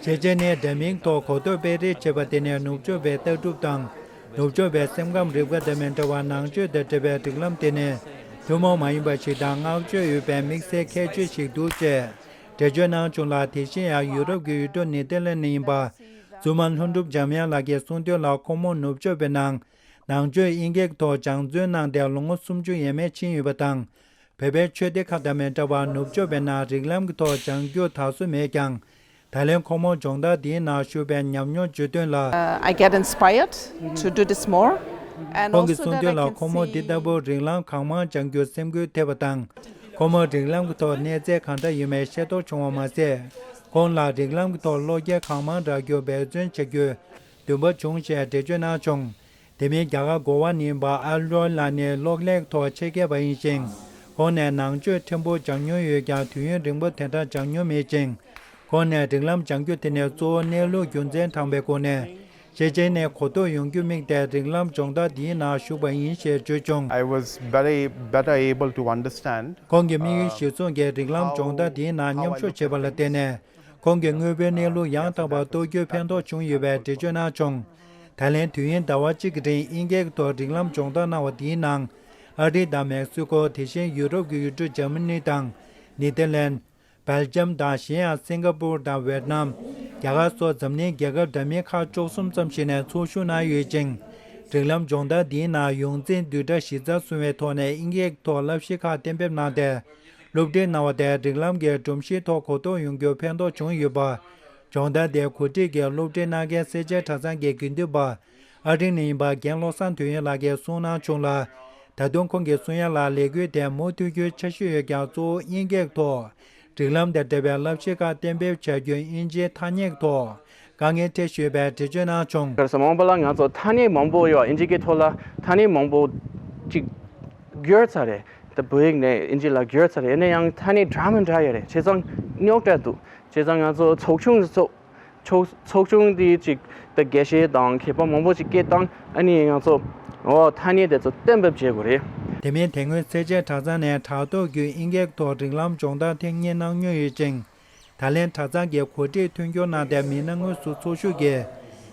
ཤེས་བྱའི་གནས་འདྲ་མིན་ཐོག་གོ་རྟོགས་སྤེལ་རེས་བྱེད་པ་དེ་ནི་ནུབ་ཕྱོགས་པའི་ལྟ་གྲུབ་དང་། ནུབ་ཕྱོགས་པའི་སེམས་ཁམས་རིག་པ་དང་མི་འདྲ་བར་ནང་ཆོས་དང་འབྲེལ་བའི་རིགས་ལམ་དེ་ནི་ཐུན་མོང་མ་ཡིན་པ་ཞིག་དང་བསྔགས་བརྗོད་ཡོད་པའི་དམིགས་བསལ་ཁྱད་ཆོས་ཤིག་འདུག་ཅེས་འགྲེལ་བརྗོད་གནང་བྱུང་ལ། དེ་བཞིན་ཡང་ཡུ་རོབ་ཀྱི་ཡུལ་གྲུ་ནེ་ཐར་ལན་ནས་ཡིན་པ་ཙུ་མ་ལྷུན་གྲུབ་འཇམ་དབྱངས་ལགས་ཀྱིས་གསུངས་དོན་ལ། ཁོང་མོ་ནུབ་ཕྱོགས་པའི་ནང་ནང་ཆོས་དབྱིན་སྐད་ཐོག་སྦྱང་བརྩོན་གནང་སྟེ་ལོ་ངོ་སུམ་ཅུ་ཡས་མས་ཕྱིན་ཡོད་པ་དང་། བོད་པའི་ཆོས་སྡེ་ཁག་དང་མི་འདྲ་བར་ནུབ་ཕྱོགས་པའི་ནང་རིགས་ལམ་གྱི་ཐོག་སྦྱང་རྒྱུ་དར་སྲོལ་མེད་ཀྱང་། ད་ལན་ཁོང་མོ་སྦྱོང་བརྡར་འདིའི་ནང་ཞུགས་པའི་ཉམས་མྱོང་བརྗོད་དོན་ལ། Uh, I get inspired to do this more. And ཁོང་གིས་also གསུངས་that དོན་ལ། I've ཁོང་མོ་འདི་seen ལྟ་བུ་རིགས་ལམ་གང་མང་སྦྱང་རྒྱུར་སེམས་འགུལ་ཐེབས་པ་དང་། ཁོང་མོར་རིགས་ལམ་གྱི་ཐོག་གནས་ཚད་གང་འདྲ་ཡོད་མེད་ཤེས་རྟོགས་བྱུང་བ་མ་ཟད། ཁོང་ལ་རིགས་ལམ་གྱི་ཐོག་བློ་སྐྱེད་གང་མང་རག་རྒྱུར་འབད་བརྩོན་བྱ་རྒྱུའི་འདུན་པ་བྱུང་ཞེས་འགྲེལ་བརྗོད་གནང་བྱུང་། དེ་མིན་རྒྱ་གར་གོ་བ་ནས་ཡིན་པ་ཨལ་རོལ་ལགས་ནི་གློག་ཀླད་ཐོག་ཆེད་མཁས་པ་ཡིན་ཞིང་། ཁོང་ནས་ནང་ཆོས་ཕྲན་བུ་སྦྱང་མྱོང་ཡོད་ཀྱང་དུས་ཡུན་རིང་པོ་དེ་འདྲ་སྦྱང་མྱོང་མེད་ཅིང་། ཁོང་ནས་རིགས་ལམ་སྦྱང་རྒྱུ་དེ་ནི་གཙོ་བོ་གནས་ལུགས་རྒྱུ་མཚན་དྲངས་པའི་སྒོ་ནས་ཤེས་བྱའི་གནས་གོ་རྟོགས་ཡོང་རྒྱུ་དམིགས་ཏེ་རིགས་ལམ་སྦྱོང་བརྡར་འདིའི་ནང་ཞུགས་པ་ཡིན་ཞེས་བརྗོད་བྱུང་། I was very better able to understand. ཁོང་གིས་དམིགས་ཡུལ་གཞིར་བཟུང་གིས་རིགས་ལམ་སྦྱོང་བརྡར་འདིའི་ནང་མཉམ་ཞུགས་བྱས་པ་ལ་བརྟེན་ནས། ཁོང་གིས་དངོས་པོའི་གནས་ལུགས་ཡང་དག་པར་རྟོགས་རྒྱུར་ཕན་ཐོགས་བྱུང་ཡོད་པའི་འགྲེལ་བརྗོད་གནང་བྱུང་། ད་ལན་དུས་ཡུན་ཟླ་བ་གཅིག་གི་རིང་དབྱིན་སྐད་ཐོག་རིགས་ལམ་སྦྱོང་བརྡར་གནང་བ་འདིའི་ནང་། ཨ་རི་དང་མེག་སི་ཀོ། དེ་བཞིན་ཡུ་རོབ་ཀྱི་ཡུལ་གྲུ་འཇར་མ་ནི་དང་ནེ་ཐར་ལན། སྦེལ་ཇམ་དང་གཞན་ཡང་སིང་ག་པུར་དང་ཝེད་ནམ། རྒྱ་གར་སོགས་འཛམ་གླིང་རྒྱལ་ཁབ་འདྲ་མིན་ཁག་བཅུ་གསུམ་ཙམ་ཞིག་ནས་ཚོགས་ཞུགས་གནང་ཡོད་ཅིང་། རིགས་ལམ་སྦྱོང་བརྡར་འདིའི་ནང་ཡོངས་འཛིན་བསྡུས་གྲྭ་གཞི་རྩར་བཟུང་བའི་ཐོག་ནས་དབྱིན་སྐད་ཐོག་བསླབ་གཞི་ཁག་གཏན་འབེབས་གནང་སྟེ། སློབ་ཁྲིད་གནང་བ་དེས་རིགས་ལམ་གྱི་སྒྲོམ་གཞིའི་ཐོག་གོ་རྟོགས་ཡོང་རྒྱུར་ཕན་ཐོགས་བྱུང་ཡོད་པ། སྦྱོང་བརྡར་དེ་གོ་སྒྲིག་གིས་སློབ་ཁྲིད་གནང་མཁན་སེར་བྱེས་གྲྭ་ཚང་གི་དགེ་འདུན་པ། ཨ་རི་ནས་ཡིན་པ་རྒན་བློ་བཟང་དོན་ཡོད་ལགས་ཀྱིས་གསུངས་གནང་བྱུང་ལ། ད་དུང་ཁོང་གིས་གསུང་ཡ་ལ། ལས་འགུལ་དེ་མུ་མཐུད་རྒྱུའི་འཆར་གཞི་ཡོད་ཀྱང་གཙོ་བོ་དབྱིན་སྐད་ཐོག་རིགས་ལམ་དང་འབྲེལ་བའི་བསླབ་གཞི་ཁག་གཏན་འབེབས་བྱ་རྒྱུའི་དབྱིན་ཇིའི་ཐ་སྙད་ཐོག་དཀའ་ངལ་འཕྲད་བཞིན་ཡོད་པའི་འགྲེལ་བརྗོད་གནང་བྱུང་། གལ་སྲིད་མ་འོངས་པ་ལ་ང་ཚོ་ཐ་སྙད་མང་པོ་ཡོད། དབྱིན་ཇི་སྐད་ཐོག་ལ་ཐ་སྙད་མང་པོ་ཅིག་བསྒྱུར་ཚར་རེད། ད་བོད་ཡིག་ནས་དབྱིན་ཇི་ལ་བསྒྱུར་ཚར་རེད། ཡིན་ན་ཡང་ཐ་སྙད་འདྲ་མི་འདྲ་ཡོད་རེད། བྱས་ཙང་རྙོག་དྲ་འདུག་བྱས་ཙང་ང་ཚོ་ཚོགས་ཆུང་ཚོགས་ཚོགས་ཚོགས་ཆུང་དེ་ཅིག་ད་དགེ་བཤེས་དང་མཁས་པ་མང་པོ་ཅིག་སྐད་བཏང་། ཨ་ནི་ང་ཚོ་འོ་ཐ་སྙད་དེ་ཚོ་གཏན་འབེབས་བྱེད་དགོས་རེད། དེ་མིན་དེ་སྔོན་སེར་བྱེས་གྲྭ་ཚང་ནས་དྲ་ཐོག་བརྒྱུད་དབྱིན་སྐད་ཐོག་རིགས་ལམ་སྦྱོང་བརྡར་ཐེངས་གཉིས་གནང་མྱོང་ཡོད་ཅིང་། ད་ལན་གྲྭ་ཚང་གིས་གོ་སྒྲིག་མཐུན་འགྱུར་གནང་སྟེ་མི་སྣ་དངོས་སུ་ཚོགས་ཞུགས་ཀྱིས་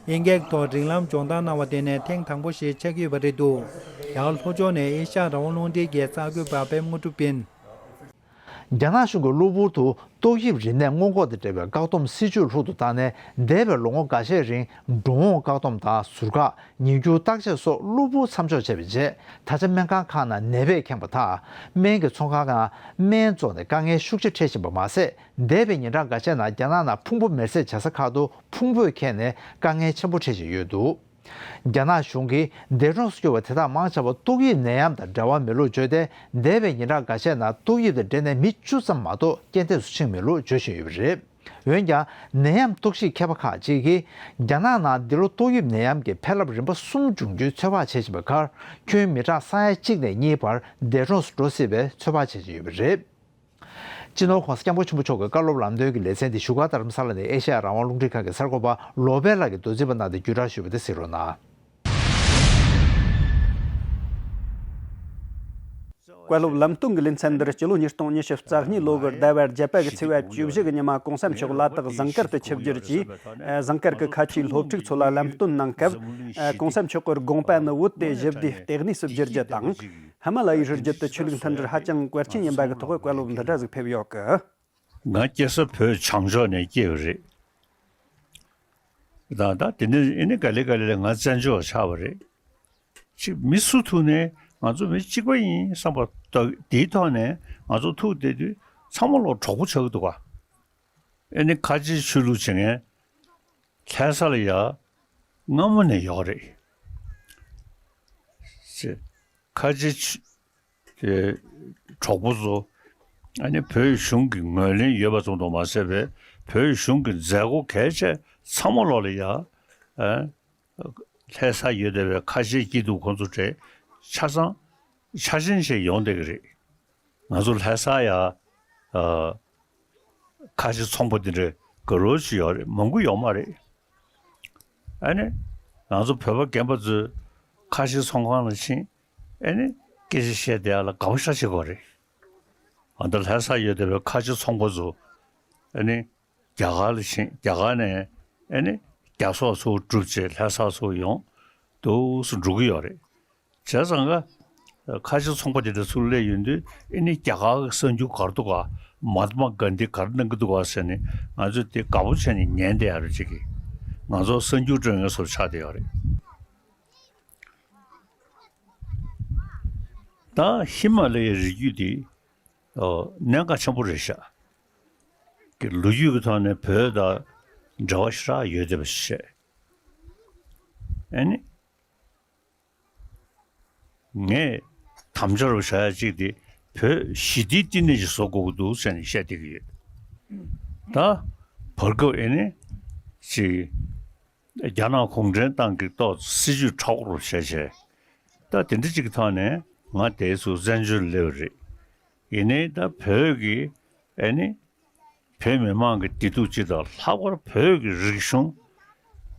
དབྱིན་སྐད་ཐོག་རིགས་ལམ་སྦྱོང་བརྡར་གནང་བ་དེ་ནི་ཐེངས་དང་པོ་ཞིག་ཆགས་ཀྱི་ཡོད་པ་རེད་འདུག་རྒྱ་གར་ལྷོ་ཕྱོགས་ནས་ཨེ་ཤ་ཡ་རང་དབང་རླུང་འཕྲིན་གྱི་གསར་འགོད་པ་པད་མ་དངོས་གྲུབ་ཡིན། རྒྱ་ནག་གཞུང་གིས་གློ་བུར་དུ་ཏོག་དབྱིབས་རིམས་ནད་སྔོན་འགོག་དང་འབྲེལ་བའི་བཀག་སྡོམ་སྲིད་ཇུས་ལྷུག་ཏུ་བཏང་ནས། འདས་པའི་ལོ་ངོ་འགའ་ཤས་རིང་འགྲོ་འོང་བཀག་སྡོམ་དང་ཟུར་བཀག་ཉིང་སྐྱུར་བརྟག་དཔྱད་སོགས་གློ་བུར་མཚམས་འཇོག་བྱས་པའི་རྗེས། ད་ཆ་སྨན་ཁང་ཁག་ནང་ནད་པས་ཁེངས་པ་དང་། སྨན་གྱི་ཚོང་ཁང་ནང་སྨན་བཙོང་ནས་དཀའ་ངལ་ཤུགས་ཆེ་འཕྲད་བཞིན་པ་མ་ཟད། འདས་པའི་ཉིན་གྲངས་འགའ་ཤས་ནང་རྒྱ་ནག་ནང་ཕུང་པོ་མེར་སྲེག་བྱེད་ས་ཁག་ཏུ་ཕུང་པོས་ཁེངས་ནས་དཀའ་ངལ་ཆེན་པོ་འཕྲད་བཞིན་ཡོད་འདུག་རྒྱ་ནག་གཞུང་གིས་འདས་གྲོངས་སུ་གྱུར་བ་དེ་དག་མང་ཆེ་བ་ཏོག་དབྱིབས་ནད་ཡམས་དང་འབྲེལ་བ་མེད་ལུགས་བརྗོད་དེ། འདས་པའི་ཉིན་གྲངས་འགའ་ཤས་ནང་ཏོག་དབྱིབས་དང་འབྲེལ་ནས་མི་བཅུ་ཙམ་མ་གཏོགས་རྐྱེན་འདས་སུ་ཕྱིན་མེད་ལུགས་བརྗོད་བཞིན་ཡོད་པ་རེད། འོན་ཀྱང་། ནད་ཡམས་རྟོག་ཞིབ་མཁས་པ་ཁག་ཅིག་གིས། རྒྱ་ནག་ནང་འདི་ལོ་ཏོག་དབྱིབས་ནད་ཡམས་ཀྱི་ཕན་རླབས་རིམ་པ་གསུམ་འབྱུང་རྒྱུའི་ཚོད་དཔག་བྱེད་བཞིན་པའི་ཁར། ཁྱོན་མི་གྲངས་ས་ཡ་གཅིག་ནས་གཉིས་བར་འདས་གྲོངས་སུ་འགྲོ་སྲིད་པའི་ཚོད་དཔག་བྱེད་བཞིན་ཡོད་པ་རེད། སྤྱི་ནོར་༧གོང་ས་༧སྐྱབས་མགོན་ཆེན་པོ་མཆོག་གི་བཀའ་སློབ་ལམ་སྟོན་གྱི་ལེ་ཚན་འདི་བཞུགས་སྒར་རྡ་རམ་ས་ལ་ནས་ཨེ་ཤ་ཡ་རང་དབང་རླུང་འཕྲིན་ཁང་གི་གསར་འགོད་པ་བློ་བྷེ་ལགས་ཀྱིས་མདོར་བསྡུས་པ་གནང་སྟེ་བརྒྱུད་བསྒྲགས་ཞུས་པ་དེ་གཟིགས་རོགས་གནང་། བཀའ་སློབ་ལམ་སྟོན་གྱི་ལེ་ཚན་འདིར་སྤྱི་ལོ་ཉིས་སྟོང་ཉི་ཤུ་རྩ་གཉིས་ལོ་གི་ཟླ་བ་བརྒྱད་པ་གི་ཚེས་པ་བཅུ་བཞི་གི་ཉི་མ་༧གོང་ས་མཆོག་ལ་དྭགས་ཟངས་དཀར་དུ་ཆིབས་བསྒྱུར་གྱིས་ཟངས་དཀར་གྱི་ཁ་ཆེའི་སློབ་ཕྲུག་ཚོ་ལ་ལམ་སྟོན་གནང་སྐབས། ༧གོང་ས་མཆོག་གི་དགོངས་པ་ནི་བོད་དེ་ཞི་བདེའི་ལྟེ་གནས་སུ་བསྒྱུར་རྒྱུ་དང་། ཧི་མ་ལ་ཡའི་རི་རྒྱུད་དུ་ཆོས་ལུགས་མཐུན་སྒྲིལ་ཧ་ཅང་གལ་ཆེན་ཡིན་པ་གི་ཐོག་བཀའ་སློབ་འདི་འདྲ་ཟིག་ཕེབས་ཡོད་གི། ང་སྐྱེས་ས་བོད་བྱང་ཕྱོགས་ནས་སྐྱེས་པ་རེད། ད་ད་དེ་ནས་ཨེ་ནི་ག་ལེ་ག་ལེ་ལ་ང་བཙན་བྱོལ་བ་ཆགས་པ་རེད། ཅིག་མི་སུ་ཐུག་ནས་ང་ཚོ་མི་གཅིག་པ་ཡིན་བསམ་པ་ད་དེའི་ཐོག་ནས་ང་ཚོ་ཐུག་བསྡད་དུས་ཚང་མ་ལོ་གྲོགས་པོ་ཆགས་ཀྱི་འདུག་ག་ཨེ་ནི་ཁ་ཆེའི་ཆོས་ལུགས་བྱེད་མཁན་ལྷ་ས་ལ་ཡ་སྔ་མོ་ནས་ཡོད་རེད། ཁ་ཆེ་ཆུ་དེ་གྲོགས་པོ་ཚོ་ཨ་ནི་བོད་གཞུང་གི་ངོས་ལེན་ཡོད་པ་ཙམ་དུ་མ་ཟད་པའི་བོད་གཞུང་གི་མཛད་སྒོ་གལ་ཆེ་ཚང་མ་ལོག་ལ་ཡ་ཨ་ལྷ་ས་ཡོད་བསྡད་པའི་ཁ་ཆེ་སྐྱིད་སྡུག་ཁོང་ཚོ་གྲས་ཆ་ཚང་ཆ་ཆེན་ཞིག་ཡོང་བསྡད་ཀྱི་རེད། ང་ཚོ་ལྷ་ས་ཡ་ཨ་ཁ་ཆེ་ཚོང་པ་འདི་འདྲའི་དགའ་རོགས་ཞིག་ཡོད་རེད། མང་པོ་ཡོད་མ་རེད། ཨ་ནི་ང་ཚོ་བོད་པ་རྒན་པ་ཚོས་ཁ་ཆེ་ཚོང་ཁང་ལ་ཕྱིན་ཨ་ནི་སྐད་ཆ་བཤད་བསྡད་ཡ་ལ་དགའ་པོ་ཤ་ཆེ་གོ་རེད། ཨ་ད་ལྷ་ས་ཡོད་བསྡད་པའི་ཁ་ཆེ་ཚོང་པ་ཚོ་ཨ་ནི་རྒྱ་གར་ལ་ཕྱིན་རྒྱ་གར་ནས་ཨ་ནི་རྒྱ་སོག་ཚུར་བསྒྲུབས་བྱས་ལྷ་ས་ཚུར་ཡོང་འདུག་སེ་འགྲོ་གི་ཡོད་རེད། བྱས་ཙང་ཀ་ཁ་ཆེ་ཚོང་པ་དེ་འདྲ་ཚུར་སླེབས་ཡོང་དུས་ཨ་ནི་རྒྱ་གར་གྱི་གསར་འགྱུར་ག་རེ་འདུག་ག་མ་ཧཱ་ཏ་མ་གྷན་དྷི་ག་རེ་གནང་གི་འདུག་ག་ཟེར་ནས་ང་ཚོས་དེ་དགའ་པོ་བྱས་ནས་ཉན་བསྡད་ཡ་རེད། ཅིག་གིས་ང་ཚོ་གསར་འགྱུར་སྤྲོད་མཁན་ཚོར་ཆགས་བསྡད་ཡོད་རེད། ད་ཧི་མ་ལ་ཡའི་རི་རྒྱུད་དེ་ཨོ་གནད་འགག་ཆེན་པོ་རེད་ཤག་གི་ལོ་རྒྱུས་ཀྱི་ཐོག་ནས་བོད་དང་འབྲེལ་བ་ཞེ་དྲག་ཡོད་བསྡད་པ་ཞིག་བཤད། ཨ་ནི། ངས་དམ་བཅའ་རུ་བཞག་ཡ་གཅིག་དེ་བོད་ཞི་བདེའི་བསྟི་གནས་ཤིག་བཟོ་དགོས་ཀྱི་འདུག་ཟེར་ནས་བཤད་བསྡད་ཀྱི་ཡོད། ད་བར་སྐབས་ཨེ་ནི་ཅིག་རྒྱ་ནག་གུང་ཁྲན་ཏང་གི་ཏོག་ཙམ་སྲིད་ཇུས་མཁྲེགས་པོ་རུ་བྱས་བྱས། ད་དེ་འདྲ་ཅིག་གི་ཐོག་ནས་ང་དེ་ཚོ་བཙན་བྱོལ་སླེབས་རེད། ཡིན་ནའི་ད་བོད་ཀྱི་ཨེ་ནི། བོད་མི་མང་གི་བདེ་སྡུག་སྤྱི་དང་ལྷག་པར་བོད་ཀྱི་རིག་གཞུང་།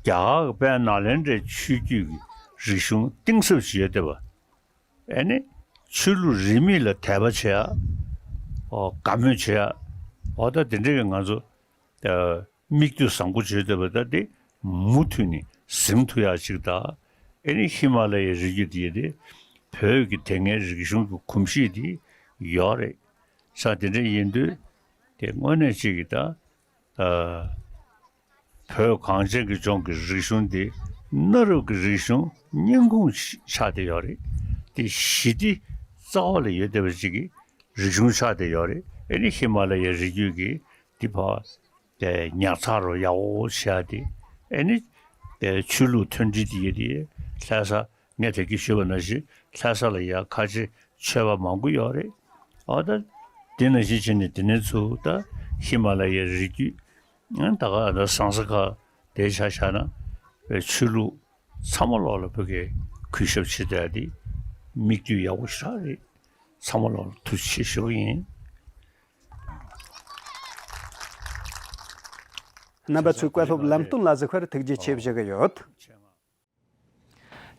རྒྱ་གར་གྱི་དཔལ་ནཱ་ལེནྡྲའི་ཆོས་བརྒྱུད་ཀྱི་རིག་གཞུང་གཏིང་ཟབ་ཅིག་ཡོད་བསྡད་པ། ཨེ་ནི་ཆོས་ལུགས་རིས་མེད་ལ་དད་པ་བྱེད་ཡ། ཨོ་དགའ་མོས་བྱེད་ཡ། ཨོ་ད་དེ་འདྲ་གི་ང་ཚོ་ཨ་མིག་ལྟོས་བཟང་པོ་བྱེད་བསྡད་པ་ད་དེ་མུ་མཐུད་ནས་ཟིན་ཐུབ་ཡ་ཅིག་དང་། ཨེ་ནི་ཧི་མ་ལ་ཡའི་རི་རྒྱུད་དེ་དེ་བོད་ཀྱི་དེ་སྔའི་རིག་གཞུང་གི་གོམས་གཤིས་དེ་ཡོད་རེད། ས་དེ་འདྲ་ཡིན་དུས། དེ་དངོས་གནས་གཅིག་གིས་ད། ཨ། བོད་གངས་ཅན་གྱི་ལྗོངས་ཀྱི་རིག་གཞུང་འདི་གནའ་རབས་ཀྱི་རིག་གཞུང་སྙིང་ཁུང་ཆགས་བསྡད་ཡོད་རེད། དེ་ཞི་བདེ་རྩ་བ་ལ་ཡོད་བསྡད་པ་ཅིག་གི་རིག་གཞུང་ཆགས་བསྡད་ཡོད་རེད། ཨེ་ནི་ཧི་མ་ལ་ཡའི་རི་རྒྱུད་ཀྱི་འདི་ཕར་དེ་ཉར་ཚགས་རུ་ཡག་པོ་བྱས་ཏེ། ཨེ་ནི་དེ་ཆོས་ལུགས་མཐུན་སྒྲིལ་དེ་ཡོད་དེ་ལྷ་ས། ངས་དེ་གི་ཞུས་པ་ནང་བཞིན་ལྷ་ས་ལ་ཡ་ཁ་ཆེ་ཆོས་པ་མང་པོ་ཡོད་རེད། ཨ་ད་དེ་ནང་བཞིན་བྱས་ནས་དེ་ནས་ཚུར་ད་ཧི་མ་ལ་ཡའི་རི་རྒྱུད། ཨ་ད་ག་ད་ཟང་ས་ཁ་དེ་ཆ་བཞག་ན་བའི་ཆོས་ལུགས་ཚང་མ་ལོག་ལ་བོད་ཀྱི་གུས་ཞབས་བྱེད་བསྡད་དེ་མིག་ལྟོས་ཡག་པོ་ཞེ་དྲག་རེད། ཚང་མ་ལོག་ལ་ཐུགས་རྗེ་ཆེ་ཞུ་གི་ཡིན། རྣམ་པ་ཚོས་བཀའ་སློབ་ལམ་སྟོན་ལ་གཟིགས་པར་ཐུགས་རྗེ་ཆེ་ཞུ་གི་ཡོད།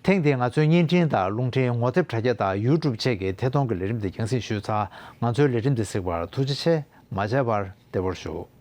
ཐེངས་འདིའི་ང་ཚོའི་བརྙན་འཕྲིན་དང་རླུང་འཕྲིན་ངོ་དེབ་དྲ་རྒྱ་དང་ཡུ་ཊུབ་བཅས་ཀྱི་ཐད་གཏོང་གི་ལས་རིམ་འདི་རྒྱང་སྲིང་ཞུས་ཚར། ང་ཚོའི་ལས་རིམ་འདི་གཟིགས་པར་ཐུགས་རྗེ་ཆེ། མ་བརྗེད་པར་བདེ་པོར་བཞུགས།